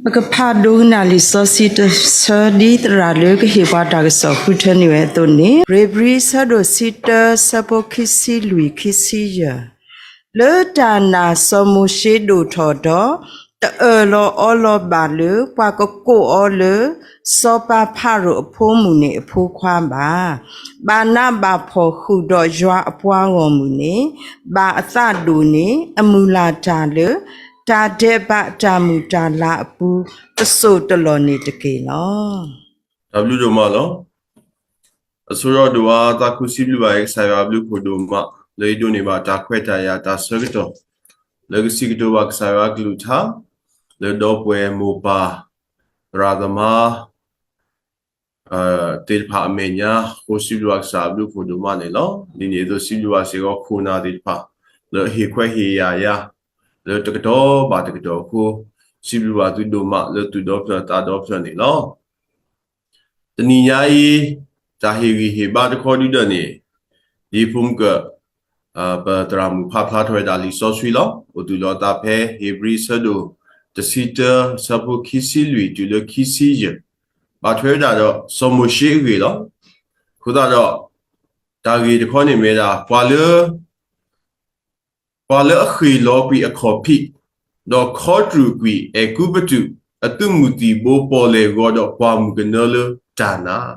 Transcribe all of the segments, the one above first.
ပကဖးဒိကနၣ်လံာ်စီဆှံတဆၢ ဒ်သရၣ်လၢကဟ့ၣ်ပှၤတၢ်ကစီၣ်ဃုထၢန့ၢ်ဝဲအသိးန့ၣ်, ဧ့ၤဘြံၤ ဆၢဒိၣ်ဆံတၢ ဆၢဖိခံဆံလွံၢ် ခံဆံယဲၢ်, လၢတၢ်နာ်စီၤမိၤၡ့ဒိၣ်ထီၣ်ဒီး တအၢၣ်လီၤအီလီၤဘၣ်လၢ ပှၤကကိးအီၤလၢ စီၤပၤဖၤရိၤအဖိမုၣ်န့ၣ် အဖိခွါဘၣ်. ဘၣ်နးဘၣ်ဖှီၣ်ဃုာ်ဒီးယွၤအပှၤဂီၢ်မုၢ်န့ၣ် ဘၣ်အသးဒိၣ်န့ၣ် အမုၢ်လၢ်တၢ်လၢ တၢ်ဒဲးဘးတၢ်မုာ်တၢ်လၤအပူၤ တစိၢ်တလီၢ်န့ၣ်တက့ၢ်လီၤ. တၢ်ဘျုးဒိၣ်မးလီၤ. အဆိဒိၣ်ဒီးအသးခုစံးဘျုးဘၣ်အံၤ ကစၢ်ယွၤအဘျုးအဖှိၣ်ဒိၣ်မး လၢအဒိးန့ၢ်ဘၣ်တၢ်ခွဲးတၢ်ယာ်တၢ်ဆၢကတီၢ် လၢကစံးကတိၤဘၣ်ကစၢ်ယွၤအကလုၢ်ကထါ လၢဒီပုၢ်ဝဲၢ်မိၢ်ပၢ် သရၣ်သမါ သ့ၣ်တဖၣ်အမဲာ်ညါအဃိ စံးဘျုးဘၣ်ကစၢ်အဘျုးအဖှိၣ်ဒိၣ်မးန့ၣ်လီၤ. ဒ်န့ၣ်အသိးစံးဘျုးဘၣ်စ့ၢ်ကီးခိၣ်နၢ်သ့ၣ်တဖၣ် လၢအဟ့ၣ်ခွဲးဟ့ၣ်ယာ်ယၤ လၢတကတီၢ်ဘၣ်တကတီၢ်အဃိ စံးဘျုးဘၣ်သုဒိၣ်မးလၢသူၣ်ဒီဖျၢၣ်သးဒီဖျၢၣ်န့ၣ်လီၤ. တနံၤညါအံၤ တၢ်ဟ့ၣ်ဂံၢ်ဟ့ၣ်ဘါတခီဒုဒီးန့ၣ် ဒ်ဖိမုၣ်ကၢၢ် ပသရၣ်မုၣ်ဖးဖျါထီၣ်ဝဲဒၣ်လံာ်စီဆှံလီၤ. အိၣ်တုၤလီၤအသးဖဲ ဧ့ၤဘြံၤ ဆၢဒိၣ်တဆံတၢ ဆၢဖိခံဆံလွံၢ် တုၤလၢခံဆံယဲၢ်, ဘၣ်ထွဲဝဲဒၣ်ဒီးစီၤမိၤၡ့အဂ့ၢ်လီၤ. အဃိသတးဒီး တၢ်ဂ့ၢ်တခီန့ၣ်မ့ၢ်ဝဲဒၣ် ပှၤလၢ ပှၤလၢအဃ့ၢ်လီၤကွံာ်အခီၣ်ဖံး, ဒီးခီတြူာ်ကွံာ်အဲၤကူပတူးအသုးမုၢ်သံၣ်ဘိ ပီၣ်လဲၣ်ဂီၤဒီးကွၢ်မုၢ်ကနၢလၢတၢ်နာ်,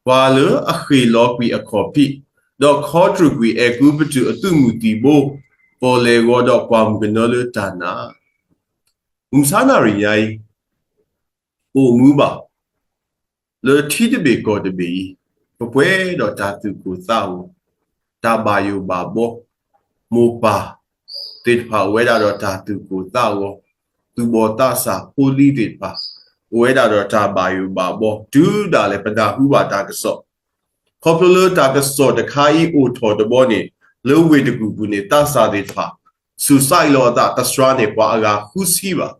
ပှၤလၢအဃ့ၢ်လီၤကွံာ်အခီၣ်ဖံး, ဒီးခီတြူာ်ကွံာ်အဲၤကူပတူးအသုးမုၢ်သံၣ်ဘိ ပီၣ်လဲၣ်ဂီၤဒီးကွၢ်မုၢ်ကနၢလၢတၢ်နာ်. မုၢ်မဆါနၣ်ရံၣ်ညါအံၤ အိၣ်မူဘၣ် လၢထံတဘ့ၣ်ကီၢ်တဘ့ၣ်အံၤ ပပှဲၤဒီးတၢ်သူၣ်ကိၢ်သးဂီၤ, တၢ်ဘၣ်ယိၣ်ဘၣ်ဘီ, မိၢ်ပၢ်သ့ၣ်တဖၣ်အိၣ်ဝဲဒၣ်ဒီးတၢ်သူၣ်ကိၢ်သးဂီၤ, သူၣ်ဘီၣ်သးစၢ်ဖိလံၤသ့ၣ်တဖၣ် အိၣ်ဝဲဒၣ်ဒီးတၢ်ဘၣ်ယိၣ်ဘၣ်ဘီ တုၤဒၣ်လဲာ်ပနၢ်ဟူဘၣ်တၢ်ကစီၣ်, ခီဖျိလၢတၢ်ကစီၣ်တခါအံၤအိၣ်ထီၣ်တဘျီန့ၣ် လၢဝ့ၢ်တကူၣ်ပူၤန့ၣ် သးစၢ်သ့ၣ်တဖၣ် စူးစဲးလီၤအသး တစှၤန့ၢ်ပှၤအဂၤဃုဆံဘၣ်.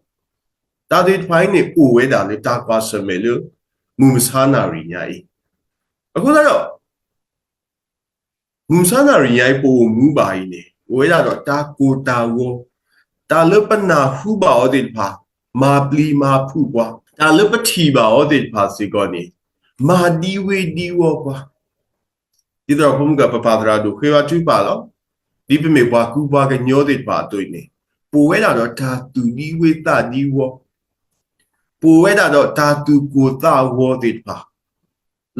တၢ်သ့ၣ်တဖၣ်အံၤန့ၣ် အိၣ်ဝဲဒၣ်လၢတၢ်ကွၢ်ဆၢၣ်မဲာ်လၢ မုၢ်မဆါနၣ်ရံၣ်ညါအံၤ. အဃိသတးဒီး မုၢ်မဆါနၣ်ရံၣ်ညါအံၤ ပအိၣ်မူဘၣ်အံၤန့ၣ် အိၣ်ဝဲဒၣ်ဒီးတၢ်ကိၢ်တၢ်ဂီၤ, တၢ်လၢပနၢ်ဟူဘၣ်အီၤသ့ၣ်တဖၣ် မၤပျံၤမၤဖုးပှၤ, တၢ်လၢပထံၣ်ဘၣ်အီၤသ့ၣ်တဖၣ်စ့ၢ်ကီးန့ၣ် မၤဒံဝ့ဒံဝီပှၤ ဒ်သိးဒီးဖိမုၣ်ကၢၢ် ပပၢ်သရၣ်ဒိၣ်ဃ့ဘါထုကဖၣ်လီၤ. ဒ်ပမ့ၢ်ပှၤကူပှၤကညီသ့ၣ်တဖၣ်အသိးန့ၣ် ပအိၣ်ဝဲဒၣ်ဒီးတၢ်သူၣ်ဒံဝ့သးဒံဝီ, ပအိၣ်ဝဲဒၣ်ဒီးတၢ်သူၣ်ကိၢ်သးဂီၤသ့ၣ်တဖၣ်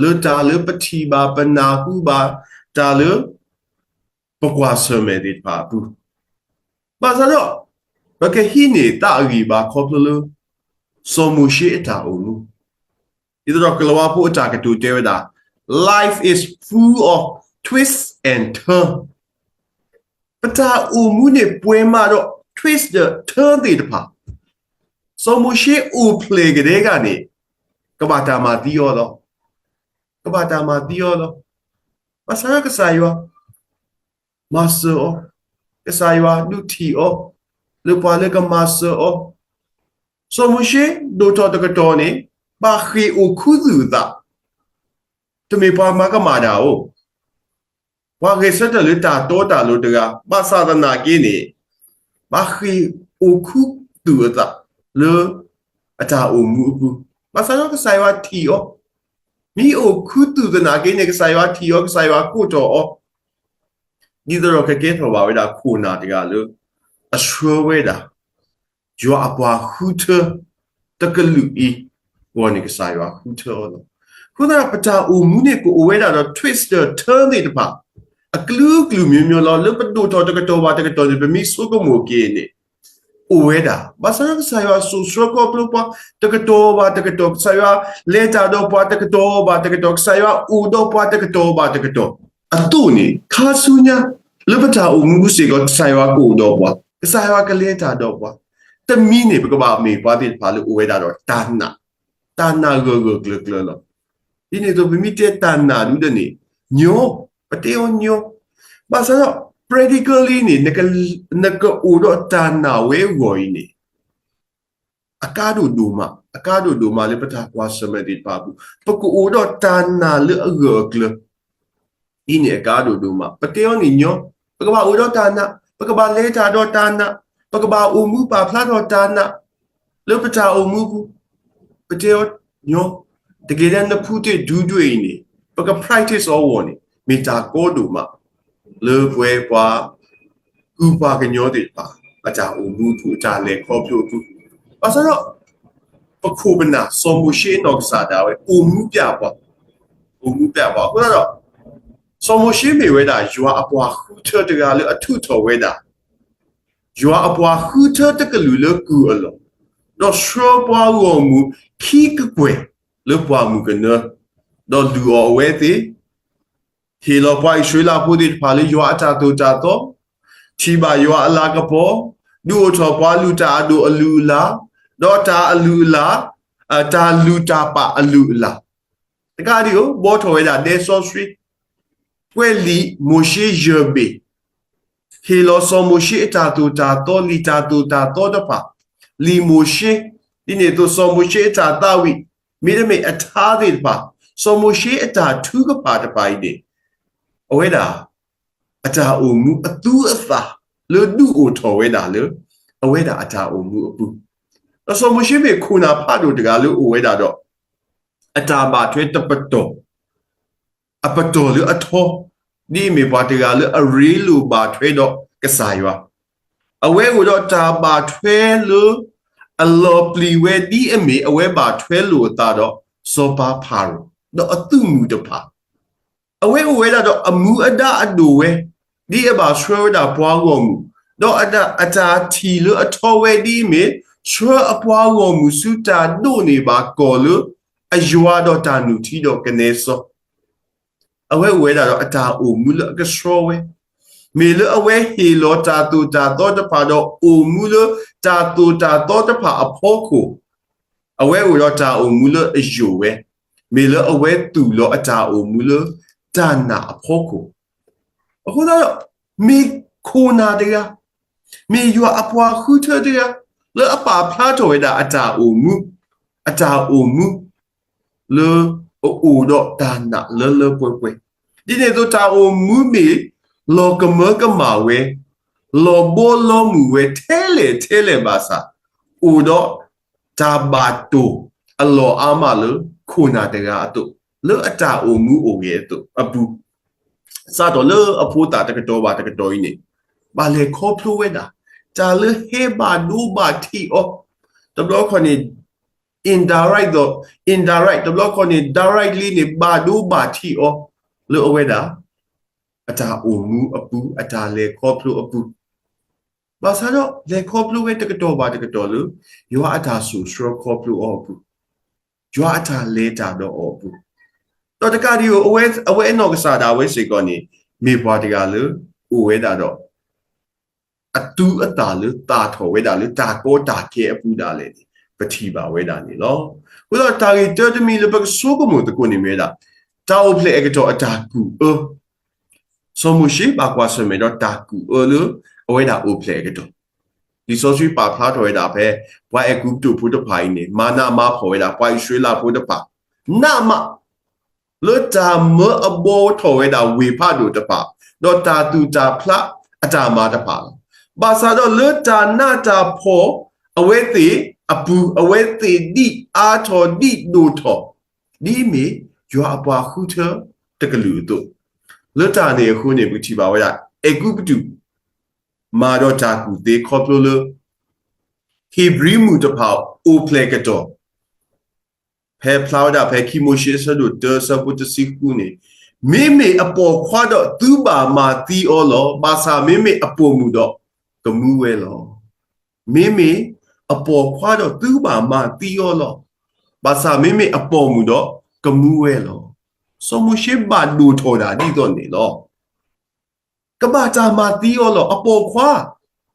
လၢတၢ်လၢပထံၣ်ဘၣ်ပနၢ်ဟူဘၣ် တၢ်လၢ ပကွၢ်ဆၢၣ်မဲာ်သ့ၣ်တဖၣ်အပူၤ, ဘၣ်ဆၣ်ဒီး ပကဟံးန့ၢ်သးအဂံၢ်ဘါခီဖျိလၢ စီၤမိၤၡ့အတၢ်အိၣ်မူ, ဒ်သိးဒီးကလၤဝါဖိအတၢ်ကတိၤတဲဝဲဒၣ် Life is full of twists and turn. ပတၢ်အိၣ်မူန့ၣ်ပှဲၤမးဒီး twist ဒီး turn သ့ၣ်တဖၣ်, စီၤမိၤၡ့အိၣ်ဖျဲၣ်ကဒဲကန့ၣ် ကဘၣ်တၢ်မၤသံအီၤလီၤ. ကဘၣ်တၢ်မၤသံအီၤလီၤ. ဘၣ်ဆၣ်ဒီးကစၢ်ယွၤ မၤစၢၤအီၤ, ကစၢ်ယွၤဒုးထံၣ်အီၤ လၢပှၤလၢကမၤစၢၤအီၤ, စီၤမိၤၡ့ဒိၣ်ထီၣ်တကတီၢ်န့ၣ် ဘၣ်ဃ့ၢ်အိၣ်ခူသူၣ်အသး, တမ့ၢ်ပှၤမၤကမၣ်တၢ်ဧိၤ, ပှၤဂဲၤဆၢထၢၣ်လၢတၢ်တီတၢ်လိၤတဂၤ, ဘၣ်ဆၣ်သနာ်က့န့ၣ် ဘၣ်ဃ့ၢ်အိၣ်ခူသူၣ်အသးလၢ အတၢ်အိၣ်မူအပူၤ, ဘၣ်ဆၣ်ဒီးကစၢ်ယွၤထံၣ်အီၤ, မ့ၢ်အိၣ်ခူသူၣ်သနာ်က့န့ၣ် ကစၢ်ယွၤထံၣ်အီၤ ကစၢ်ယွၤကိးထီၣ်အီၤ, ဒ်သိးဒီးကကဲထီၣ်ဘၣ်ဝဲဒၣ်ခိၣ်နၢ်တဂၤလၢ အဆှၢဝဲဒၣ် ယွၤအပှၤဃုထၢ တကလုာ်အံၤ အဂီၢ်န့ၣ်ကစၢ်ယွၤဃုထၢအီၤလီၤ. အဃိသတးဒီးပတၢ်အိၣ်မူန့ၣ်ကအိၣ်ဝဲဒၣ်ဒီး twist ဒီး turn သ့ၣ်တဖၣ် အကလုာ်ကလုာ် မျိုးမျိုး လီၤ. လၢပဒိၣ်ထီၣ်တကတီၢ်ဘၣ်တကတီၢ်န့ၣ် ပမ့ၢ်ဆိကမိၣ်က့ၤန့ၣ် အိၣ်ဝဲဒၣ်. ဘၣ်ဆၣ်ဒီးကစၢ်ယွၤစိာ်ဆှၢခီဖျိပှၤ တကတီၢ်ဘၣ်တကတီၢ်, ကစၢ်ယွၤလဲၤတၢ်ဒီးပှၤ တကတီၢ်ဘၣ်တကတီၢ်, ကစၢ်ယွၤအိၣ်ဒီးပှၤ တကတီၢ်ဘၣ်တကတီၢ် အသိးန့ၣ် ခါဆူညါ လၢပတၢ်အိၣ်မူပူၤစ့ၢ်ကီး ကစၢ်ယွၤကအိၣ်ဒီးပှၤ, ကစၢ်ယွၤကလဲၤတၢ်ဒီးပှၤ. တမံၤန့ၣ် ပကဘၣ်မ့ၢ်ပှၤသ့ၣ်တဖၣ်လၢအိၣ်ဝဲဒၣ်ဒီးတၢ်နာ်, တၢ်နာ်ဂၢၢ်ဂၢၢ်ကျၢၤကျၢၤလီၤ. ဒ်န့ၣ်အသိး ပမ့ၢ်တဲတၢ်နာ်ဒုဒီးန့ၣ် ညီ, ပတဲအီၤညီ, ဘၣ်ဆၣ်ဒီး practically န့ၣ် နကအိၣ်ဒီးတၢ်နာ်ဝဲအဂီၢ်အံၤန့ၣ် အကါဒိၣ်ဒိၣ်မး, အကါဒိၣ်ဒိၣ်မးလၢပတၢ်ကွၢ်ဆၢၣ်မဲာ်သ့ၣ်တဖၣ်အပူၤ, ပကအိၣ်ဒီးတၢ်နာ်လၢအဂၢၢ်အကျၢၤ, ဒ်န့ၣ်အကါဒိၣ်ဒိၣ်မး. ပတဲအီၤန့ၣ်ညီ, ပကဘၣ်အိၣ်ဒီးတၢ်နာ်, ပကဘၣ်လဲၤတၢ်ဒီးတၢ်နာ်, ပကဘၣ်အိၣ်မူပာ်ဖျါထီၣ်တၢ်နာ်. လၢပတၢ်အိၣ်မူပူၤ, ပတဲအီၤညီ, တက့ၢ်ဒၣ်နဖူတ့ၢ်ဒူဒွဲၣ်အံၤန့ၣ် ပက practice အီၤအဂီၢ်န့ၣ် မ့ၢ်တၢ်ကီဒိၣ်မး လၢပဝဲပှၤ ကုၢ်ပှၤကညီသ့ၣ်တဖၣ် အတၢ်အိၣ်မူအပူၤ အတၢ်လဲၤခီဖျိအပူၤ, ဘၣ်ဆၣ်ဒီး ပခိၣ်ပနၢ် စီၤမိၤၡ့အနီၢ်ကစၢ်ဒၣ်ဝဲ အိၣ်မူပျဲပှၤ, အိၣ်မူပျဲပှၤအဃိသတးဒီး စီၤမိၤၡ့မ့ၢ်ဝဲဒၣ် ယွၤအပှၤဃုထၢတဂၤလၢအထုးထီၣ်ဝဲဒၣ် ယွၤအပှၤဃုထၢတကလုာ်လၢကုၢ်အလီၢ်, ဒီးဆှၢပှၤဂီၢ်မုၢ်ခံကကွဲၢ်လၢပှၢ်မုၢ်ကနၢ, ဒီးလုၢ်အီၣ်အဝဲသ့ၣ်, ဟ့ၣ်လီၤပှၤအံၣ်စရ့လးဖိသ့ၣ်တဖၣ်လၢယွၤအတၢ်သိၣ်တၢ်သီ, ထံၣ်ဘၣ်ယွၤအလၤကပီၤ, ဒုးအိၣ်ထီၣ်ပှၤလုၢ်တၢ်အဒိၣ်အလုၢ်အလၢ်, ဒီးတၢ်အလုၢ်အလၢ်, တၢ်လုၢ်တၢ်ပာ်အလုၢ်အလၢ် တကးဒံးဧိၤ ဘှီထီၣ်ဝဲဒၣ်ဒဲစီဆှံ, ကွဲးလံာ်မိၤၡ့ယဲၢ်ဘ့ၣ်, ဟ့ၣ်လီၤစီၤမိၤၡ့အတၢ်သိၣ်တၢ်သီ လံာ်တၢ်သိၣ်တၢ်သီတဖၣ်, လံာ်မိၤၡ့, ဒ်န့ၣ်အသိးစီၤမိၤၡ့အတၢ်သးဝံၣ်, မ့တမ့ၢ်အထါသ့ၣ်တဖၣ်, စီၤမိၤၡ့အတၢ်ထုကဖၣ်တဖၣ်အံၤန့ၣ်, အဝဲဒၣ် အတၢ်အိၣ်မူအသူအသၣ်လၢဒုးအိၣ်ထီၣ်ဝဲဒၣ်လၢ အဝဲဒၣ်အတၢ်အိၣ်မူအပူၤ, ဒီးစီၤမိၤၡ့မ့ၢ်ခိၣ်နၢ်ဖးဒိၣ်တဂၤလၢအိၣ်ဝဲဒၣ်ဒီး အတၢ်ဘၣ်ထွဲတပတီၢ်, အပတီၢ်လၢအထီ, ဒ်အမ့ၢ်ပှၤတဂၤလၢအရ့လိာ်ဘၣ်ထွဲဒီးကစၢ်ယွၤ, အဝဲအိၣ်ဒီးတၢ်ဘၣ်ထွဲလၢ အလီၤပျံၤဝဲဒ်အမ့ၢ်အဝဲဘၣ်ထွဲလိာ်အသးဒီး စီၤပၤဖၤရိၤ ဒီးအသုးမုၢ်တဖၣ် အဝဲအိၣ်ဝဲဒၣ်ဒီးအမူအဒါအဒိၣ်ဝဲ, ဒ်အဘၣ်ဆှၢဝဲဒၣ်ပှၤဂီၢ်မုၢ်, ဒီးအတၢ်ထံၣ်လၢအထီဝဲဒ်အမ့ၢ် ဆှၢအပှၤဂီၢ်မုၢ်ဆူတၢ်ဒိးန့ၢ်ဘၣ်ကီၢ်လၢ အယွၤဒီးတၢ်နုၢ်ထံဒီးကနဲစီ, အဝဲအိၣ်ဝဲဒၣ်ဒီးအတၢ်အိၣ်မူလၢအကဆှီဝဲ, မ့ၢ်လၢအဝဲဟ့ၣ်လီၤတၢ်သိၣ်တၢ်သီတဖၣ်ဒီးအိၣ်မူလၢတၢ်သိၣ်တၢ်သီတဖၣ်အဖီခိၣ်, အဝဲအိၣ်ဒီးတၢ်အိၣ်မူလၢအယိာ်ဝဲ, မ့ၢ်လၢအဝဲသူၣ်လီၤအတၢ်အိၣ်မူလၢတၢ်နာ်အဖီခိၣ်, အဃိသတးဒီး မ့ၢ်ခိၣ်နၢ်တဂၤ, မ့ၢ်ယွၤအပှၤဃုထၢတဂၤ လၢအပာ်ဖျါထီၣ်ဝဲဒၣ်အတၢ်အိၣ်မူ, အတၢ်အိၣ်မူ လၢအအိၣ်ဒီးတၢ်နာ်လၢလၢပှဲၤပှဲၤ, ဒ်န့ၣ်အသိးတၢ်အိၣ်မူမ့ၢ် လီၤကမၢကမၣ်ဝဲ, လီၤဘီလီၤမုၢ်ဝဲထဲလဲၣ်ထဲလဲၣ်ဘၣ်ဆၣ်, အိၣ်ဒီးတၢ်ဘၣ်တိၢ်အလီၢ်အါမးလၢခိၣ်နၢ်တဂၤအသိး, လၢအတၢ်အိၣ်မူအိၣ်ဂဲၤအသိးအပူၤ စးထီၣ်လၢအဖိသၣ်တကတီၢ်ဘၣ်တကတီၢ်အံၤန့ၣ်, ဘၣ်လဲၤခီဖျိဝဲဒၣ် တၢ်လၢဟဲဘၣ်ဒိဘၣ်ထံးအီၤ, တဘျီခီန့ၣ် indirect ဒီး indirect တဘျီခီန့ၣ် directly န့ၣ် ဘၣ်ဒိဘၣ်ထံးအီၤ လၢအဝဲဒၣ် အတၢ်အိၣ်မူအပူၤ အတၢ်လဲၤခီဖျိအပူၤ, ဘၣ်ဆၣ်ဒီးလဲၤခီဖျိဝဲတကတီၢ်ဘၣ်တကတီၢ်လၢ ယွၤအတၢ်စိာ်ဆှၢခီဖျိအီၤအပူၤ, ယွၤအတၢ်လဲၤတၢ်ဒီးအီၤအပူၤ, ဒီးတကးဒံးဧိၤ အဝဲအနီၢ်ကစၢ်ဒၣ်ဝဲစ့ၢ်ကီးန့ၣ် မ့ၢ်ပှၤတဂၤလၢအိၣ်ဝဲဒၣ်ဒီး အသူအသၣ်လၢသၣ်ထီၣ်ဝဲဒၣ်လၢတၢ်ကီတၢ်ခဲအပူၤဒၣ်လဲာ်န့ၣ် ပထံၣ်ဘၣ်ဝဲဒၣ်န့ၣ်လီၤ. အဃိဒီးတၢ်ဂ့ၢ်တၢတမံၤလၢပကဆိကမိၣ်သကိးန့ၣ်မ့ၢ်ဝဲဒၣ် တၢ်အိၣ်ဖျဲၣ်အကတီၢ်အတၢ်ကူၣ်အၢ, စီၤမိၤၡ့ဘၣ်ကွၢ်ဆၢၣ်မဲာ်ဒီးတၢ်ကူၣ်အၢလၢအဝဲဒၣ်အိၣ်ဖျဲၣ်အကတီၢ်, လံာ်စီဆှံပာ်ဖျါထီၣ်ဝဲဒၣ်ဖဲ ပှၤအဲၤကူပတူးဖိတဖၣ်အံၤန့ၣ် မၤနးမၤဖှီၣ်ဝဲဒၣ် ပှၤအံၣ်စရ့လးဖိတဖၣ် နးမး လၢတၢ်မၢအဘီထီၣ်ဝဲဒၣ်ဝ့ၢ်ဖးဒိၣ်တဖၣ်, ဒီးတၢ်သူၣ်တၢ်ဖျးအတၢ်မၤတဖၣ်လီၤ. ဘၣ်ဆၣ်ဒီးလၢတၢ်နးတၢ်ဖှီၣ်အဝဲသ့ၣ်အပူၤ အဝဲသ့ၣ်ဒံးအါထီၣ်ဒံးဒိၣ်ထီၣ်, ဒ်မ့ၢ်ယွၤအပှၤဃုထၢတကလုာ်အသိး, လၢတၢ်န့ၣ်အဃိန့ၣ် ပကထံၣ်ဘၣ်ဝဲဒၣ် အဲၤကူပတူး မၤဒီးတၢ်ကူၣ်သ့ခီဖျိလၢ ဟ့ၣ်ဘြံၤမုၣ်တဖၣ်အိၣ်ဖျဲၣ်ကတီၢ် ဖဲဖျါဝဲဒၣ်ဖဲခံမိၤၡ့အဆၢဒိၣ်တၢ အဆၢဖိတဆံဃုန့ၣ်, မ့မ့ၢ်အပိာ်ခွါဒီးသုဘၣ်မၤသံအီၤလီၤ. ဘၣ်ဆၣ်မ့မ့ၢ်အပိာ်မုၣ်ဒီးကမူဝဲလီၤ. မ့မ့ၢ်အပိာ်ခွါဒီးသုဘၣ်မၤသံအီၤလီၤ. ဘၣ်ဆၣ်မ့မ့ၢ်အပိာ်မုၣ်ဒီးကမူဝဲလီၤ. စီၤမိၤၡ့ဘၣ်ဒိၣ်ထီၣ်ဒၣ်ဒ်သိးန့ၣ်လီၤ. ကဘၣ်တၢ်မၤသံအီၤလီၤ. အပိာ်ခွါ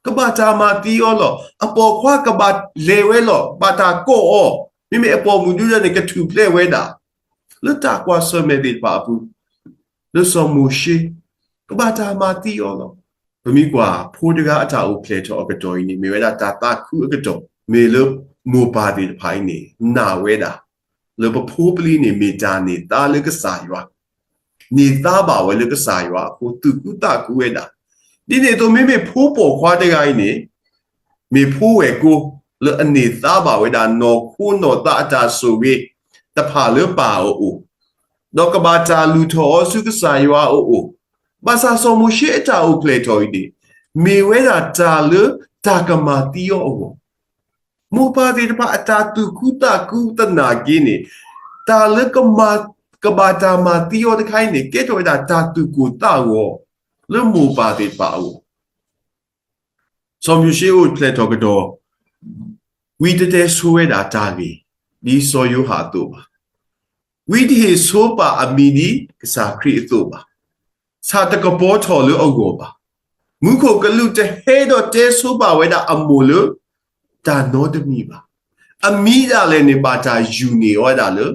ကဘၣ်တၢ်မၤသံအီၤလီၤ. အပိာ်ခွါကဘၣ်လဲၤဝဲလီၤ. ဘၣ်တၢ်ကိးအီၤ, မ့မ့ၢ်အပိာ်မုၣ်ဒုဒၣ်န့ၣ် ကထူၣ်ဖျဲးဝဲဒၣ်. လၢတၢ်ကွၢ်ဆၢၣ်မဲာ်သ့ၣ်တဖၣ်အပူၤ, လၢစီၤမိၤၡ့ ကဘၣ်တၢ်မၤသံအီၤလီၤ. ပမ့ၢ်ကွၢ် ဖိတဂၤအတၢ်အိၣ်ဖျဲၣ်ထီၣ်အကတီၢ်အံၤန့ၣ် မ့ၢ်ဝဲဒၣ်တၢ်သးခုအကတီၢ်, မ့ၢ်လၢမိၢ်ပၢ်သ့ၣ်တဖၣ်အံၤန့ၣ် နာ်ဝဲဒၣ် လၢပဖိပလံၤန့ၣ်မ့ၢ်တၢ်န့ၢ်သါလၢကစၢ်ယွၤ, န့ၢ်သါဘၣ်ဝဲလၢကစၢ်ယွၤအဃိ သူၣ်ခုသးခုဝဲဒၣ်. ဒ်န့ၣ်အသိးမ့မ့ၢ်ဖိပိာ်ခွါတဂၤအံၤန့ၣ် မ့ၢ်ဖိဝဲၢ်ကိ လၢအန့ၢ်သါဘၣ်ဝဲဒၣ်နီၢ်ခိနီၢ်သးအတၢ်ဆိၣ်ဂ့ၤတဖၣ်လၢပၢ်အအိၣ်, ဒီးကဘၣ်တၢ်လုၢ်ထီၣ်အီၤဆူကစၢ်ယွၤအအိၣ်, ဘၣ်ဆၣ်စီၤမိၤၡ့အတၢ်အိၣ်ဖျဲၣ်ထီၣ်အံၤန့ၣ် မ့ၢ်ဝဲဒၣ်တၢ်လၢတၢ်ကမၤသံအီၤအဂီၢ်, မိၢ်ပၢ်သ့ၣ်တဖၣ်အတၢ်သူၣ်ခုသးခုသနာ်က့န့ၣ်, တၢ်လၢ ကဘၣ်တၢ်မၤသံအီၤတခါအံၤန့ၣ် ကဲထီၣ်ဝဲဒၣ်တၢ်သူၣ်ကိၢ်သးဂီၤ လၢမိၢ်ပၢ်သ့ၣ်တဖၣ်အဂီၢ်, စီၤမိၤၡ့အိၣ်ဖျဲၣ်ထီၣ်ကဒီး ဝံတတဲဆိဝဲဒၣ်တၢ်ဂ့ၢ် ဒ်စီၤယိၤဟၣ်အသိးဘၣ်. ဝံတဟ့ၣ်ဆိပာ်အမံၤဒ်ကစၢ်ခရံာ်အသိးဘၣ်. ဆၣ်တကပီၤထီၣ်လၢအဂီၢ်ဘၣ်. မူခိၣ်ကလူးတဟဲဒီးတဲဆိပာ်ဝဲဒၣ်အမိၢ်လၢ တၢ်နီတမံၤဘၣ်. အမံၤဒၣ်လဲာ်န့ၣ် ဘၣ်တၢ်ယူၢ်န့ၢ်အီၤဝဲဒၣ်လၢ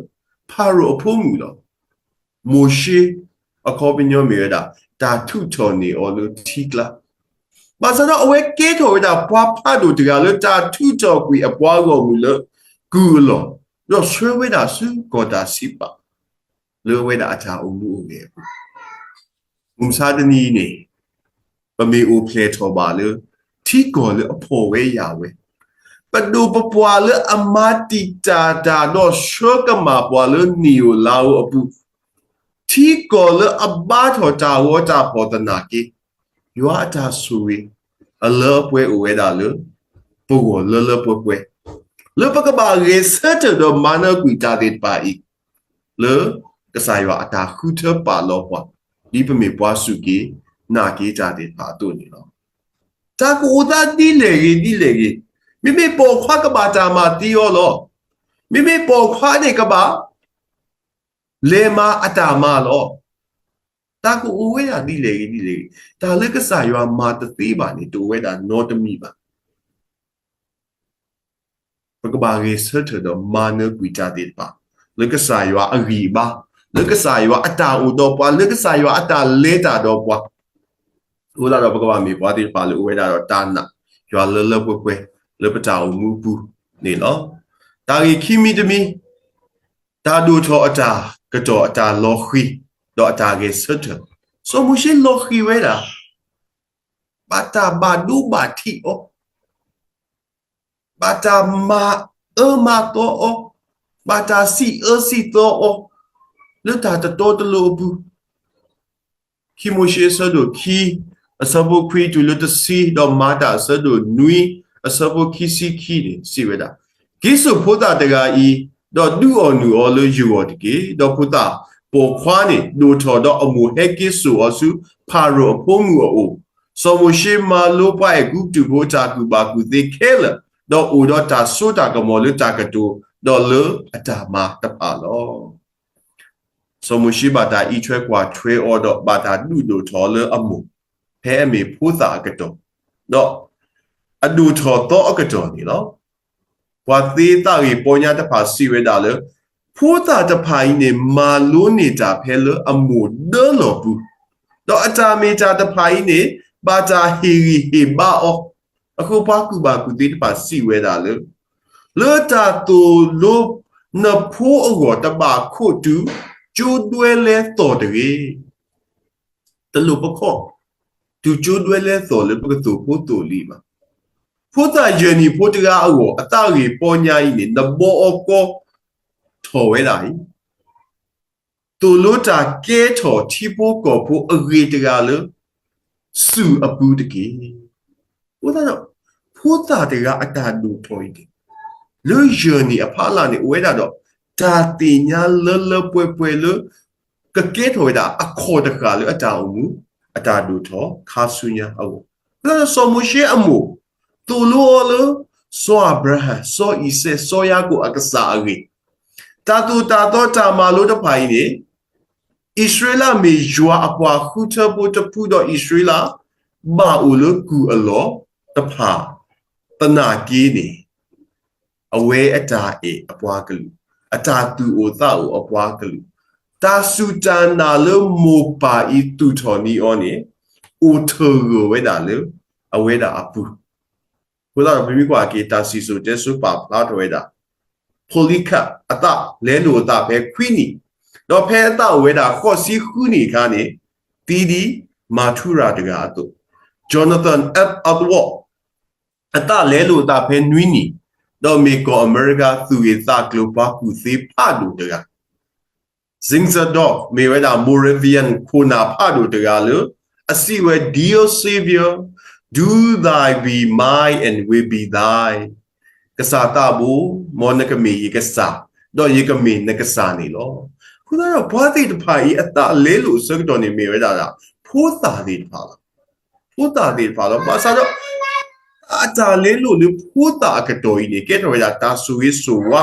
ဖၤရိၤအဖိမုၣ်လီၤ. မိၤၡ့ အခီပညီမ့ၢ်ဝဲဒၣ် တၢ်ထုးထီၣ်န့ၢ်အီၤလၢထံကျါ, ဘၣ်ဆၣ်ဒီးအဝဲကဲထီၣ်ဝဲဒၣ်ပှၤဖးဒိၣ်တဂၤလၢတၢ်ထုးထီၣ်ကွံာ်အပှၤဂီၢ်မုၢ်လၢကုၢ်အလီၢ်, ဒီးဆှၢဝဲဒၣ်ဆူကီၢ်တၢ်စံးပာ် လၢအဝဲဒၣ်အတၢ်အိၣ်မူအိၣ်ဂဲၤအပူၤ, မုၢ်မဆါတနံၤအံၤန့ၣ် ပမ့ၢ်အိၣ်ဖျဲၣ်ထီၣ်ဘၣ်လၢ ထံကီၢ်လၢအဖှီၣ်ဝဲယာ်ဝဲ, ပဒိၣ်ပပှၢ်လၢအမၤတံာ်တာ်တၢ်ဒီးဆှၢကမၣ်ပှၤလၢနံၣ်ဧိၤလါဧိၤအပူၤ, ထံကီၢ်လၢအဘါထီၣ်တၢ်ဂီၤတၢ်ဖှီၣ်သနာ်က့, ယွၤအတၢ်ဆိၣ်ဂ့ၤ အလၢအပှဲၤအိၣ်ဝဲဒၣ်လၢ ပဂီၢ်လၢလၢပှဲၤပှဲၤ, လၢပကဘၣ်ဂဲၤဆၢထၢၣ်ဒီးမၤနၢၤကွံာ်တၢ်သ့ၣ်တဖၣ်အံၤ လၢကစၢ်ယွၤအတၢ်ဃုထၢပာ်လီၤပှၤ ဒ်ပမ့ၢ်ပှၤစူၢ်က့ၤနာ်က့ၤတၢ်သ့ၣ်တဖၣ်အသိးန့ၣ်လီၤ. တၢ်ကအိၣ်သးဒ်လဲၣ်ဂ့ၤဒ်လဲၣ်ဂ့ၤ, မ့မ့ၢ်ပိာ်ခွါကဘၣ်တၢ်မၤသံအီၤလီၤ. မ့မ့ၢ်ပိာ်ခွါန့ၣ်ကဘၣ် လဲၤမၤအတၢ်မၤလီၤ. တၢ်ကအိၣ်ဝဲဒၣ်ဒ်လဲၣ်ဂ့ၤဒ်လဲၣ်ဂ့ၤ, တၢ်လၢကစၢ်ယွၤမၤတသ့ဘၣ်န့ၣ် တအိၣ်ဝဲဒၣ်နီတမံၤဘၣ်. ပကဘၣ်ဂဲၤဆၢထၢၣ်ဒီးမၤနၢၤကွံာ်တၢ်သ့ၣ်တဖၣ် လၢကစၢ်ယွၤအဂံၢ်အဘါ, လၢကစၢ်ယွၤအတၢ်အိၣ်ဒီးပှၤ, လၢကစၢ်ယွၤအတၢ်လဲၤတၢ်ဒီးပှၤ, အဃိသတးဒီးပကဘၣ်မ့ၢ်ပှၤသ့ၣ်တဖၣ်လၢအိၣ်ဝဲဒၣ်ဒီးတၢ်နာ်ယွၤလၢလၢပှဲၤပှဲၤ လၢပတၢ်အိၣ်မူအပူၤန့ၣ်လီၤ. တၢ်ဂ့ၢ်ခံမံၤတမံၤ, တၢ်ဒိၣ်ထီၣ်အတၢ်ကတီၢ်အတၢ်လီၤဃံၤ ဒီးအတၢ်ဂဲၤဆၢထၢၣ်, စီၤမိၤၡ့လီၤဃံၤဝဲဒၣ် ဘၣ်တၢ်ဘၣ်ဒိဘၣ်ထံးအီၤ, ဘၣ်တၢ်မၤအၢမၤသီအီၤ, ဘၣ်တၢ်စံးအၢစံးသီအီၤ, လၢတၢ်တတီတလိၤအပူၤ, ခံမိၤၡ့အဆၢဒိၣ်ခံ, အဆၢဖိခွံတုၤလၢတဆံ, ဒီးမၤတၢ်အဆၢဒိၣ်နွံ, အဆၢဖိခံဆံခံန့ၣ် စံးဝဲဒၣ်, က့ၤစိာ်ဖိသၣ်တဂၤအံၤ, ဒီးဒုးအီၣ်နုာ်အီၤလၢယဂီၢ်တက့ၢ်. ဒီးဖိသၣ်ပိာ်ခွါန့ၣ် ဒိၣ်ထီၣ်ဒီးအမိၢ်ဟဲက့ၤစိာ်အီၤဆူ ဖၤရိၤအဖိမုၣ်အအိၣ်, စီၤမိၤၡ့မၤလိပှၤအဲၤကူပတူးဖိတၢ်ကူၣ်ဘၣ်ကူၣ်သ့ခဲလၢာ်, ဒီးအိၣ်ဒီးတၢ်စိတၢ်ကမီၤလၢတၢ်ကတိၤ, ဒီးလၢအတၢ်မၤတဖၣ်လီၤ. စီၤမိၤၡ့ဘၣ်တၢ်အံးထွဲကွၢ်ထွဲအီၤဒီး ဘၣ်တၢ်ဒုးဒိၣ်ထီၣ်လၢအမိၢ်, ဖဲအမ့ၢ်ဖိသၣ်အကတီၢ်, ဒီးအဒိၣ်ထီၣ်သီအကတီၢ်န့ၣ်လီၤ. ပှၤသ့သးဂ့ၢ်ပီညါတဖၣ်စံးဝဲဒၣ်လၢ ဖိသၣ်တဖၣ်အံၤန့ၣ် မၤလိန့ၢ်တၢ်ဖဲလၢအမိၢ်ဒၢလီၢ်ပူၤ, ဒီးအတၢ်မ့ၢ်တၢ်တဖၣ်အံၤန့ၣ် ဘၣ်တၢ်ဟ့ၣ်ဂံၢ်ဟ့ၣ်ဘါအီၤ, အဃိပှၤကူၣ်ဘၣ်ကူၣ်သ့တဖၣ်စံးဝဲဒၣ်လၢ လၢတၢ်သိၣ်လိနဖိအဂီၢ် တဘၣ်ခိးတုၤကၠိဒွဲလဲသီၣ်တဂ့ၤ. တလိၣ်ပခီၣ်, တုၤကၠိဒွဲလဲသီၣ်လၢပကသိၣ်ဖိသိၣ်လံၤဘၣ်. ဖိသၣ်ယဲၢ်နံၣ်ဖိတဂၤအဂီၢ် အသးဂ့ၢ်ပီညါအံၤန့ၣ် နဘီအီကီထီၣ်ဝဲဒၣ်အံၤ, သိၣ်လိတၢ်ကဲထီၣ်ထံဖိကီၢ်ဖိအဂ့ၤတဂၤလၢ စူၢ်အပူၤတက့ၢ်. အဃိသတးဒီး ဖိသၣ်တဂၤအတၢ်ဒိၣ်ထီၣ်အံၤန့ၣ် လၢယဲၢ်နံၣ်အဖးလၢ်န့ၣ် အိၣ်ဝဲဒၣ်ဒီး တၢ်သ့ၣ်ညါလၢလၢပှဲၤပှဲၤလၢ ကကဲထီၣ်ဝဲဒၣ်အခီၣ်တဃၣ်လၢအတၢ်အိၣ်မူ အတၢ်ဒိၣ်ထီၣ်ခါဆူညါအဂီၢ်, အဃိသတးဒီးစီၤမိၤၡ့အမိၢ် သိၣ်လိအီၤလၢ စီၤအၤဘြၤဟၣ်, စီၤအံၤစဲး, စီၤယၤကိာ်အကစၢ်အဂ့ၢ်, တၢ်သိၣ်တၢ်သီတၢ်မၤလိတဖၣ်အံၤန့ၣ် အံၣ်စရ့လးမ့ၢ်ယွၤအပှၤဃုထၢဖိတဖုဒီး အံၣ်စရ့လးဘၣ်အိၣ်လၢကုၢ်အလီၢ်တဖၣ် သနာ်က့န့ၣ် အဝဲအတၢ်အဲၣ်အပှၤကလုာ်, အတၢ်သူၣ်အိၣ်သးအိၣ်အပှၤကလုာ်, တၢ်စူၢ်တၢ်နာ်လၢမိၢ်ပၢ်အံၤသူၣ်ထီၣ်န့ၢ်အီၤန့ၣ် အိၣ်ထၢၣ်ဂၢၢ်ဝဲဒၣ်လၢအဝဲဒၣ်အပူၤ အဃိသတးဒီး ပမ့ၢ်ကွၢ်က့ၤ တၢ်စံၣ်စိၤတဲစိၤပာ်ဖျါထီၣ်ဝဲဒၣ် Polycarp အသးလဲလိာ်အသးဖဲခွံနံၣ်, ဒီးဖဲအသးအိၣ်ဝဲဒၣ်ဃိးဆံဃုနံၣ်အခါန့ၣ် သံဒ် martyr တဂၤအသိး, Jonathan Edwards အသးလဲလိာ်အသးဖဲနွံနံၣ်, ဒီးမ့ၢ်ကီၢ်အမဲရကၤသူၣ်ဂ့ၢ်သးကျိၤပှၤကူၣ်သ့ဖးဒိၣ်တဂၤ Zinzendorf မ့ၢ်ဝဲဒၣ် Moravian ခိၣ်နၢ်ဖးဒိၣ်တဂၤလၢ အစံးဝဲ Dear Savior, do thy will, mine will be thine. ကစၢ်သးဘိ, မ်နကမ့ၢ်ယကစၢ်, ဒီးယကမ့ၢ်နကစၢ်န့ၣ်လီၤ. အဃိသတးဒီး ပှၤသ့ၣ်တဖၣ်အံၤအသးလဲလိာ်အဆၢကတီၢ်န့ၣ်မ့ၢ်ဝဲဒၣ် ဖိသၣ်သ့ၣ်တဖၣ်လီၤ. ဖိသၣ်သ့ၣ်တဖၣ်လီၤ. ဘၣ်ဆၣ်ဒီး အတၢ်လဲလိာ်လၢဖိသၣ်အကတီၢ်အံၤန့ၣ် ကဲထီၣ်ဝဲဒၣ်တၢ်ဆိၣ်ဂ့ၤဆိၣ်ဝါ,